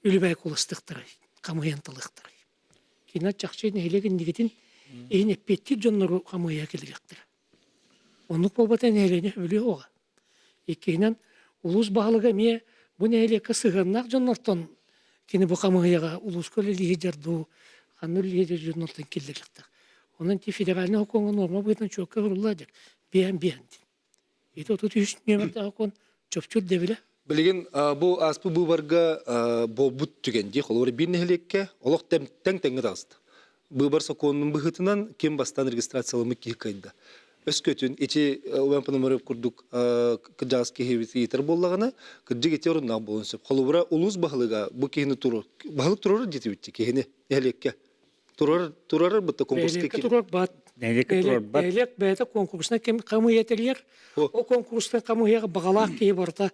үлүбээй куоластыахтарай, хамыйан талыахтарай. Кинилэр чахчы нэһилиэк иннигитин иһин эппиэттиир дьоннору хамыйа киллэриэхтэрэ. Оннук буолбата нэһилиэнньэ сөбүлүө суоҕа. Иккиһинэн, улуус баһылыга эмиэ бу нэһилиэккэ сыһыаннаах дьоннортон кини бу хамыыһыйаҕа улууска үлэлии сылдьар дуу, ханна үлэлии сылдьар дьоннортон киллэриэхтээх. Онон ити федеральнай сокуоҥҥа нуорма быһыытынан чуолкай суруллар дьэ биэһэн биэһэн диэн. Ити 33 нүөмэрдээх сокуон чопчу ирдэбилэ. Билигин бу ааспыт быыбарга буолбут түгэн дии, холобура биир нэһилиэккэ олох тэҥ тэҥҥэ таҕыста. Быыбар сокуонун быһыытынан ким бастаан регистрацияламмыт киһи кыайда. Өскөтүн ити Иван Пономарев курдук кырдьаҕас киһи ыйытар буоллаҕына, кырдьык ити оруннаах буолуон сөп. Холобура, улуус баһылыга бу киһини турар, баһылык турар диэтибит киһини нэһилиэккэ. Турар турар бытта конкурска Нэһилиэккэ турарбат. Нэһилиэккэ турарбат. Нэһилиэк бэйэтэ конкурсна ким хамыыйа тэрийэр. Ол конкурстан хамыыйаҕа баҕалаах киһи барыта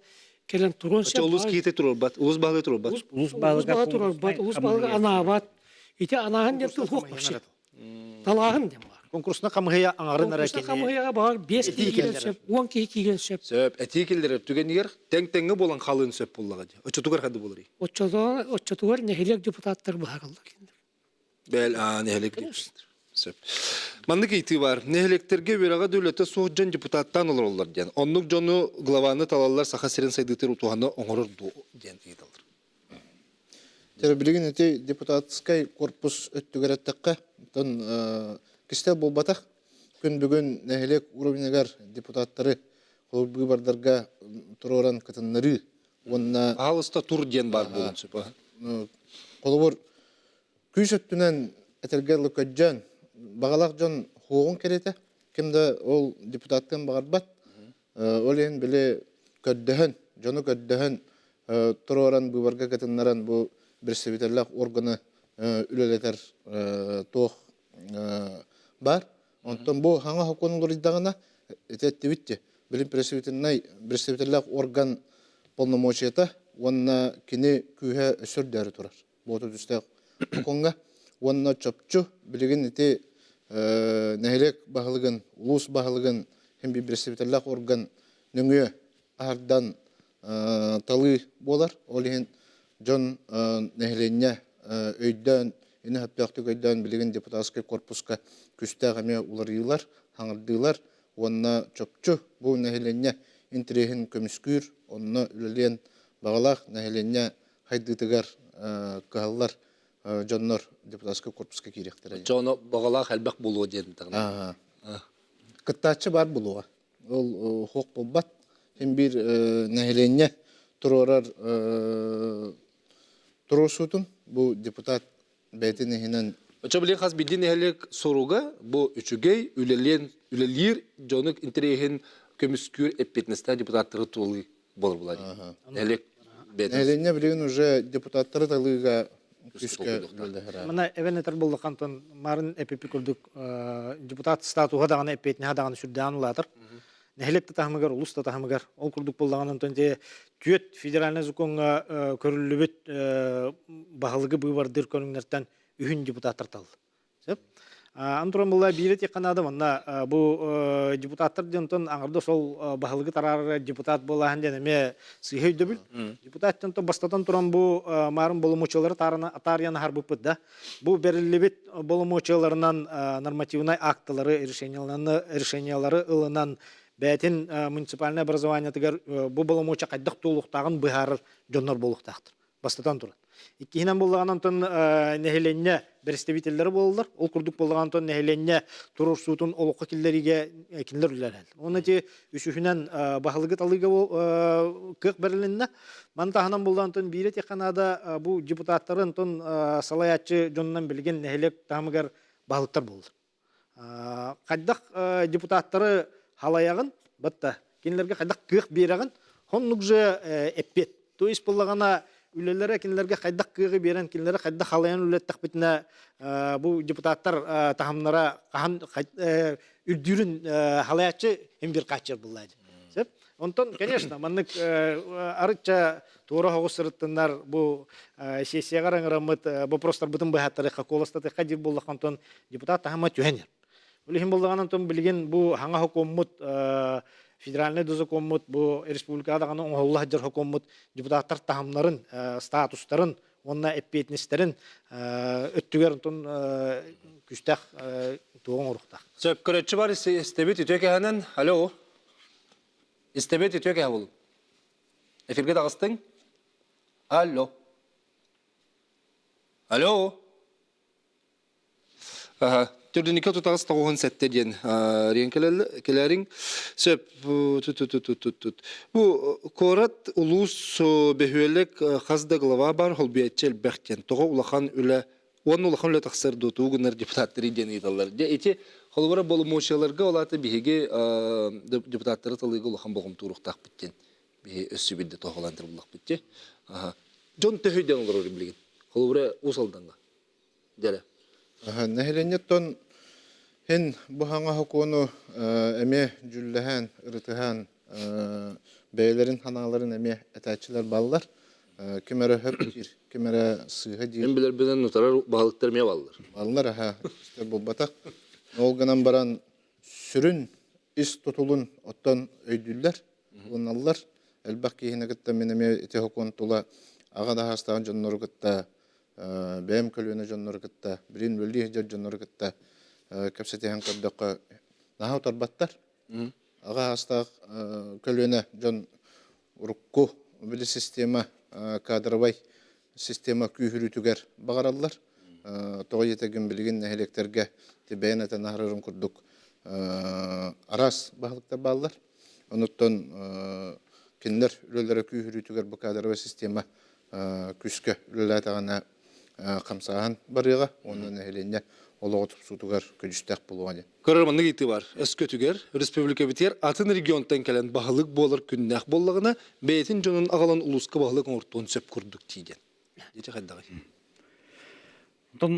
кэлэн туруон сөп. Улуус киһитэ турарбат, улуус баһылыга турарбат. Улуус баһылыга турарбат, улуус баһылыга анаабат. Ити анааһын диэн тыл суох вообще. Талааһын диэн баар. Конкурсна хамыһыйа аҥарын эрэ Конкурсна хамыһыйаҕа баҕар 5 киһи киирэн сөп, 10 киһи киирэн сөп. Сөп, этии киллэрэр түгэнигэр тэҥ-тэҥҥэ буолан халыан сөп буоллаҕа дии. Оччотугар ханна буоларый? Оччотугар, оччотугар нэһилиэк депутаттар быһаараллар кинилэр. Бэл, аа, нэһилиэк депутаттар. Сөп. Маннык ыйытыы баар. Нэһилиэктэргэ үөрэҕэ да үлэтэ суох дьон депутаттаан олороллор диэн. Оннук дьону главаны талаллар Саха сирин сайдыытыгар утуһаны оҥорор дуо диэн ыйыталлар. Дьэ, билигин ити депутатскай корпус өттүгэр эттэххэ, оттон кистэл буолбатах. Күн бүгүн нэһилиэк уровеньыгар депутаттары холобур быыбардарга туруоран кытыннарыы уонна Пожалуйста, тур диэн баар буолуон сөп. Холобур, күүс өттүнэн этэргэ дылы көддьөөн, баҕалаах дьон хуоҕун кэриэтэ, ким да ол депутаттыан баҕарбат. Ол иһин били көрдөһөн, дьону көрдөһөн туруоран быыбарга кытыннаран бу представителлээх органы үлэлэтэр туох баар. Онтон бу хаҥа сокуон уларыйдаҕына ити эттибит дии, билим представительнай представителлээх орган полномочията уонна кини күүһэ өссө үрдээри турар. Буоту түстээх сокуоҥҥа уонна чопчу билигин ити нэһилиэк баһылыгын, улуус баһылыгын һин биир представителлээх орган нөҥүө аһардан талыы буолар. Ол иһин дьон нэһилиэнньэ өйдөөн, ини сөптөөхтүк өйдөөн билигин депутатскай корпуска күстээх эмиэ уларыйыылар, хаҥырдыылар уонна чопчу бу нэһилиэнньэ интэриэһин көмүскүүр, онно үлэлиэн баҕалаах нэһилиэнньэ хайдыытыгар кыһаллар дьоннор депутатскай корпуска киириэхтэрэ. Дьоно баҕалаах элбэх буолуо диэн даҕаны. Кыттааччы баар буолуоҕа. Ол хуох буолбат. Син биир нэһилиэнньэ туруорар туруорсуутун бу депутат бэйэтин иһинэн Очо билин хас биирдии нэһилиэк соруга бу үчүгэй үлэлиэн үлэлиир дьону интэриэһин көмүскүүр эппиэтинэстээх депутаттары туолыы буолар булар. Нэһилиэк Нэһилиэнньэ билигин уже депутаттары талыыга күүскэ үлэлэһэр. Мына эбэн этэр буоллахантан марын эпипи курдук депутат статуһа даҕаны эппиэтинэһэ даҕаны сүрдээн улаатар. Нэһилиэк да таһымыгар, улус да таһымыгар ол курдук буоллаҕына онтон те түөт федеральнай законҥа көрүллүбүт баһылыгы быыбардыыр көрүҥнэртэн үһүн депутаттар талла. Сөп. Ан туран була биири тиэххэ наада манна бу депутаттар диэн онтон аҥарда сол баһылыгы тараарар депутат буолааһын диэн эмиэ сыыһа өйдөбүл. Депутат диэн бастатан туран бу маарын боломуочуялары таарыйан аһарбыппыт да. Бу бэриллибит боломуочуяларынан нормативнай акталары, решениялары ылынан бэйэтин муниципальнай образованиетыгар бу боломуочуйа хайдах туолуохтааҕын быһаарар дьоннор буолуохтаахтар. Бастатан туран. Иккиһинэн буоллаҕына онтон нэһилиэнньэ бэрэстэбиитэллэрэ буолаллар. Ол курдук буоллаҕына онтон нэһилиэнньэ туруорсуутун олоххо киллэриигэ кинилэр үлэлэһэллэр. Уонна ити үсүһүнэн баһылыгы талыыга кыах бэрилиннэ. Маны таһынан буоллаҕына онтон биирэ этиэххэ наада бу депутаттары онтон салайааччы дьонунан билигин нэһилиэк таһымыгар баһылыктар буоллар. Хайдах депутаттары халайаҕын, батта кинилэргэ хайдах кыах биэрэҕин, оннук же эппиэт. То есть буоллаҕына үлэлэрэ кинилэргэ хайдах кыаҕы биэрэн, кинилэри хайдах халайан үлэттэхпитинэ бу депутаттар таһымнара хаһан үрдүүрүн халайааччы им бир хааччар буллаа. Сөп? Онтон, конечно, маннык арычча туора соҕус сырыттыннар бу сессияҕа ыҥыраммыт вопростарбытын быһааттарыахха, куоластатыахха диир буоллахха, онтон депутат таһыма түһэн иһэр. Ол иһин буоллаҕына, онтон билигин бу хаҥа сокуоммут федеральнай да сокуоммут, бу республикаҕа даҕаны оҥоһулла сылдьар сокуоммут депутаттар таһымнарын, статустарын уонна эппиэтинэстэрин өттүгэр онтон күүстээх Туох оҥоруохтаах? Сөп, көрөччү бар истэбит үтүө кэһэнэн. Алло. Истэбит үтүө кэһэ болун. Эфирге таҕыстыҥ. Алло. Алло. Төрдүнүкэ тутаҕас 97 диэн риэн кэлэриҥ. Сөп. Тут. Бу куорат улуус бөһүөлэк хас да глава бар холбуйаччы элбэх диэн. Тоҕо улахан үлэ уонна улахан үлэ тахсар дуо тугу гынар депутаттары диэн ыйыталлар. Дьэ ити холобура боломуочуйаларга ол аата биһиги депутаттары талыыга улахан болҕомтууруохтаахпыт диэн биһи өссө биирдэ тоһоҕолоон туруллахпыт дии. Дьон төһүйдэн олорор билигин. Холобура Уус Алдаҥҥа. Дьэрэ. Нэһилиэнньэттэн һин бу хаҥа хокуону эмиэ дьүүллэһэн, ырытыһан бэйэлэрин ханааларын эмиэ этээччилэр баллар. Ким эрэ хөп диир, ким эрэ сыыһа диир. Мин билэрбинэн утарар баһылыктар эмиэ баллар. Баллар аха, буолбатах. Ол гынан баран сүрүн ис тутулун оттон өйдүүллэр, ылыналлар. Элбэх киһини кытта мин эмиэ ити хокуон тула аҕа да саастаах дьоннору кытта бэйэм көлүөнэ дьоннору кытта, билин үлэлии сылдьар дьоннору кытта кэпсэтиһэн көрдөххө, наһаа утарбаттар. Аҕа саастаах көлүөнэ дьон урукку били система кадровай система күүһүрүүтүгэр баҕараллар. Тоҕо диэтэгин билигин нэһилиэктэргэ бэйэн этэн аһарарын курдук араас баһылыктар бааллар. Онуттан кинилэр үлэлэрэ күүһүрүүтүгэр бу кадровай система күүскэ үлэлээтэҕинэ хамсааһын барыаҕа уонна нэһилиэнньэ олоҕо тупсуутугар көдьүүстээх буолуоҕа диэн. Көрөр маннык ыйытыы бар. Өскөтүгэр республикабытыгар атын регионтан кэлэн баһылык буолар күннээх буоллаҕына, бэйэтин дьонун аҕалан улууска баһылык оҥортуон сөп курдук тиийдэн. Дьэ хайдаҕый? Онтон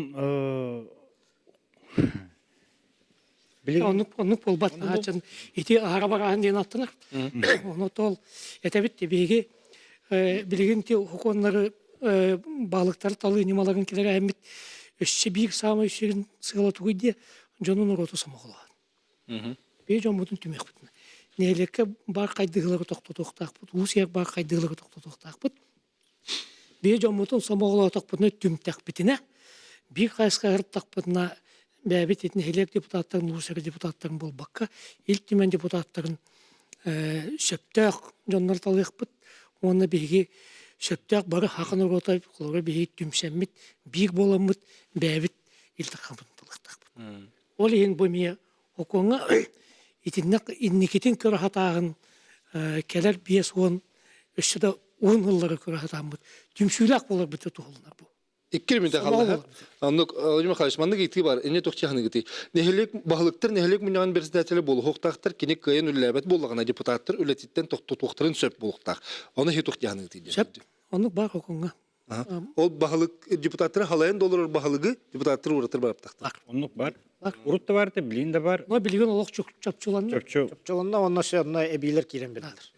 Оннук оннук буолбат. Наһааччын ити аһара барааһын диэн аттанар. Ону тол этэбит биһиги билигин ти хокуоннары балыктары талыы ньымаларын килэрээһиммит өссө биир саамай сүрүн сыала тугуй диye дьонун норуоту сомоҕолоһон. Биир дьоммутун түмүөхпүт. Нэһилиэккэ баар хайдыһыылары тохтотуохтаахпыт, уу сиэр баар хайдыһыылары тохтотуохтаахпыт. Биир дьоммутун сомоҕолоотохпутуна, түмтэхпитинэ, биир хайысха ырыттахпытына, бэйэбит ити нэһилиэк депутаттарын, улуус эрэ депутаттарын буолбакка, Ил Түмэн депутаттарын сөптөөх дьоннор талыахпыт уонна биһиги сөптөөх бары саха норуота холобура биһиги түмсэммит, биир буоламмыт бэйэбит Ил Дархаммытын талыахтаахпыт. Ол иһин бу эмиэ Окуоҥҥа итиннэ инникитин көрө сатааһын кэлэр 50 өссө да уһун сыллары көрө сатааммыт түмсүүлээх буоларбыт туһулунар бу. Икки мүнүүтэ хаалла. Оннук Владимир Михайлович, маннык ыйытыы бар. Инне туох чаһыныгытый? Нэһилиэк баһылыктар нэһилиэк мунньаҕын председателэ буолуохтаахтар, кини кыайан үлэлээбэт буоллаҕына депутаттар үлэтиттэн тохтотуохтарын сөп буолуохтаах. Ону иһи туох чаһыныгытый диэн. Сөп. Оннук бар окуҥҥа. Ол баһылык депутаттары халайан да олорор баһылыгы депутаттар уратыр бараптахтар. Оннук бар. Урут да бар, билин да бар. Но билигин олох чопчуланна. Чопчу. Чопчуланна, онно все одно эбиилэр киирэн бердилер.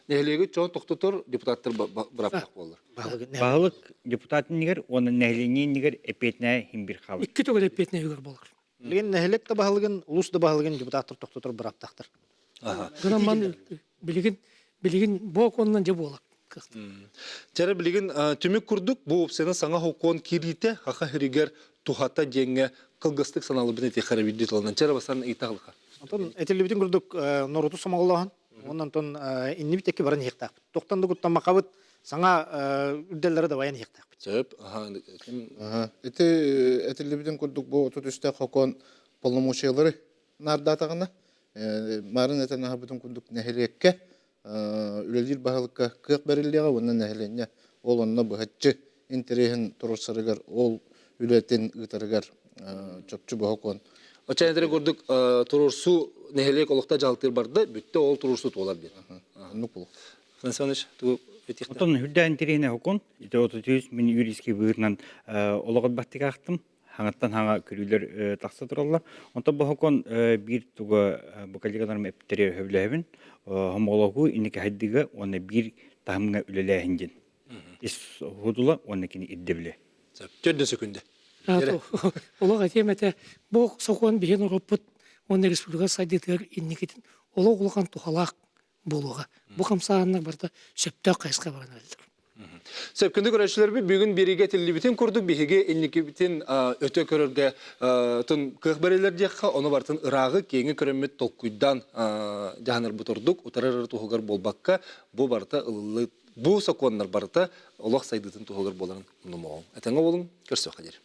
Нэһилиэги чоҕун тохтотор депутаттар быраптах буоллар. Баһылык депутат иннигэр уонна нэһилиэнньэ иннигэр эппиэтинэһэ иһин бир хаалар. Икки төгүл эппиэтинэһигэр буолар. Билигин нэһилиэк да баһылыгын, улуус да баһылыгын депутаттар тохтотор быраптахтар. Гынан ман билигин билигин бу окуоннан дьэ буолар. Чара билигин түмүк курдук бу опцияны саҥа хокуон киириитэ хаха хиригэр тухата диэҥҥэ кылгастык санаалыбын этиэххэ эрэ биирдии тылынан чара бастан ыйтаҕылыха. Онтон этиллибитин курдук норуоту сомоҕолооһун уонна онтон иннибит экки баран иһиэхтээхпит. Тохтон да куттаммакабыт саҥа үрдэллэри дабайан иһиэхтээхпит. Сөп. Ити этиллибитин курдук бу 33 хокуон полномочиялары наардаатаҕына марын этэн аһабытын курдук нэһилиэккэ үлэлиир баһылыкка кыах бэриллиэҕэ уонна нэһилиэнньэ ол онно быһаччы интэриэһин туруорсарыгар ол үлэтин ыытарыгар чопчу бохокуон Оччоҕо курдук туруорсуу нэһилиэк олохто дьаһалтыыр барда, бүттэ ол туруорсуу туолар диэн. Оннук буолуох. Афанасий Иванович, тугу этиэхтэй? Оттон үрдээн интэриэһинэй хокун. Ити 33 мин юридический быһыытынан олоҕот баттыгаахтым. Хаҥаттан хаҥа көрүүлэр тахса тураллар. Онтон бу хокун биир туга бу коллегаларым эппиттэригэр сөбүлэһэбин. Хомоҕолоһуу инники хайдыга уонна биир таһымҥа үлэлээһин диэн. Ис худула уонна кини ирдэбилэ. Төрдө сөкүндэ. Олох этиэм этэ, бу сокуон биһиэн ороппут уонна республика сайдыытыгар инникитин олох улахан туһалаах буолуоҕа. Бу хамсааһыннар барыта сөптөөх хайысха баран эрэллэр. Сөп, күндү көрөөччүлэрбит, бүгүн биэриигэ этиллибитин курдук биһиги инникибитин өтө көрөргө тун кыах бэриллэр диэххэ, ону барытын ырааҕы, киэҥи көрөммүт толкуйдаан дьаһанарбыт ордук, утарар туһугар буолбакка, бу барыта ылыллы бу сокуоннар барыта олох сайдыытын туһугар буоларын умнумуоҕуҥ. Этэҥҥэ буолуҥ, көрсүөххэ диэри.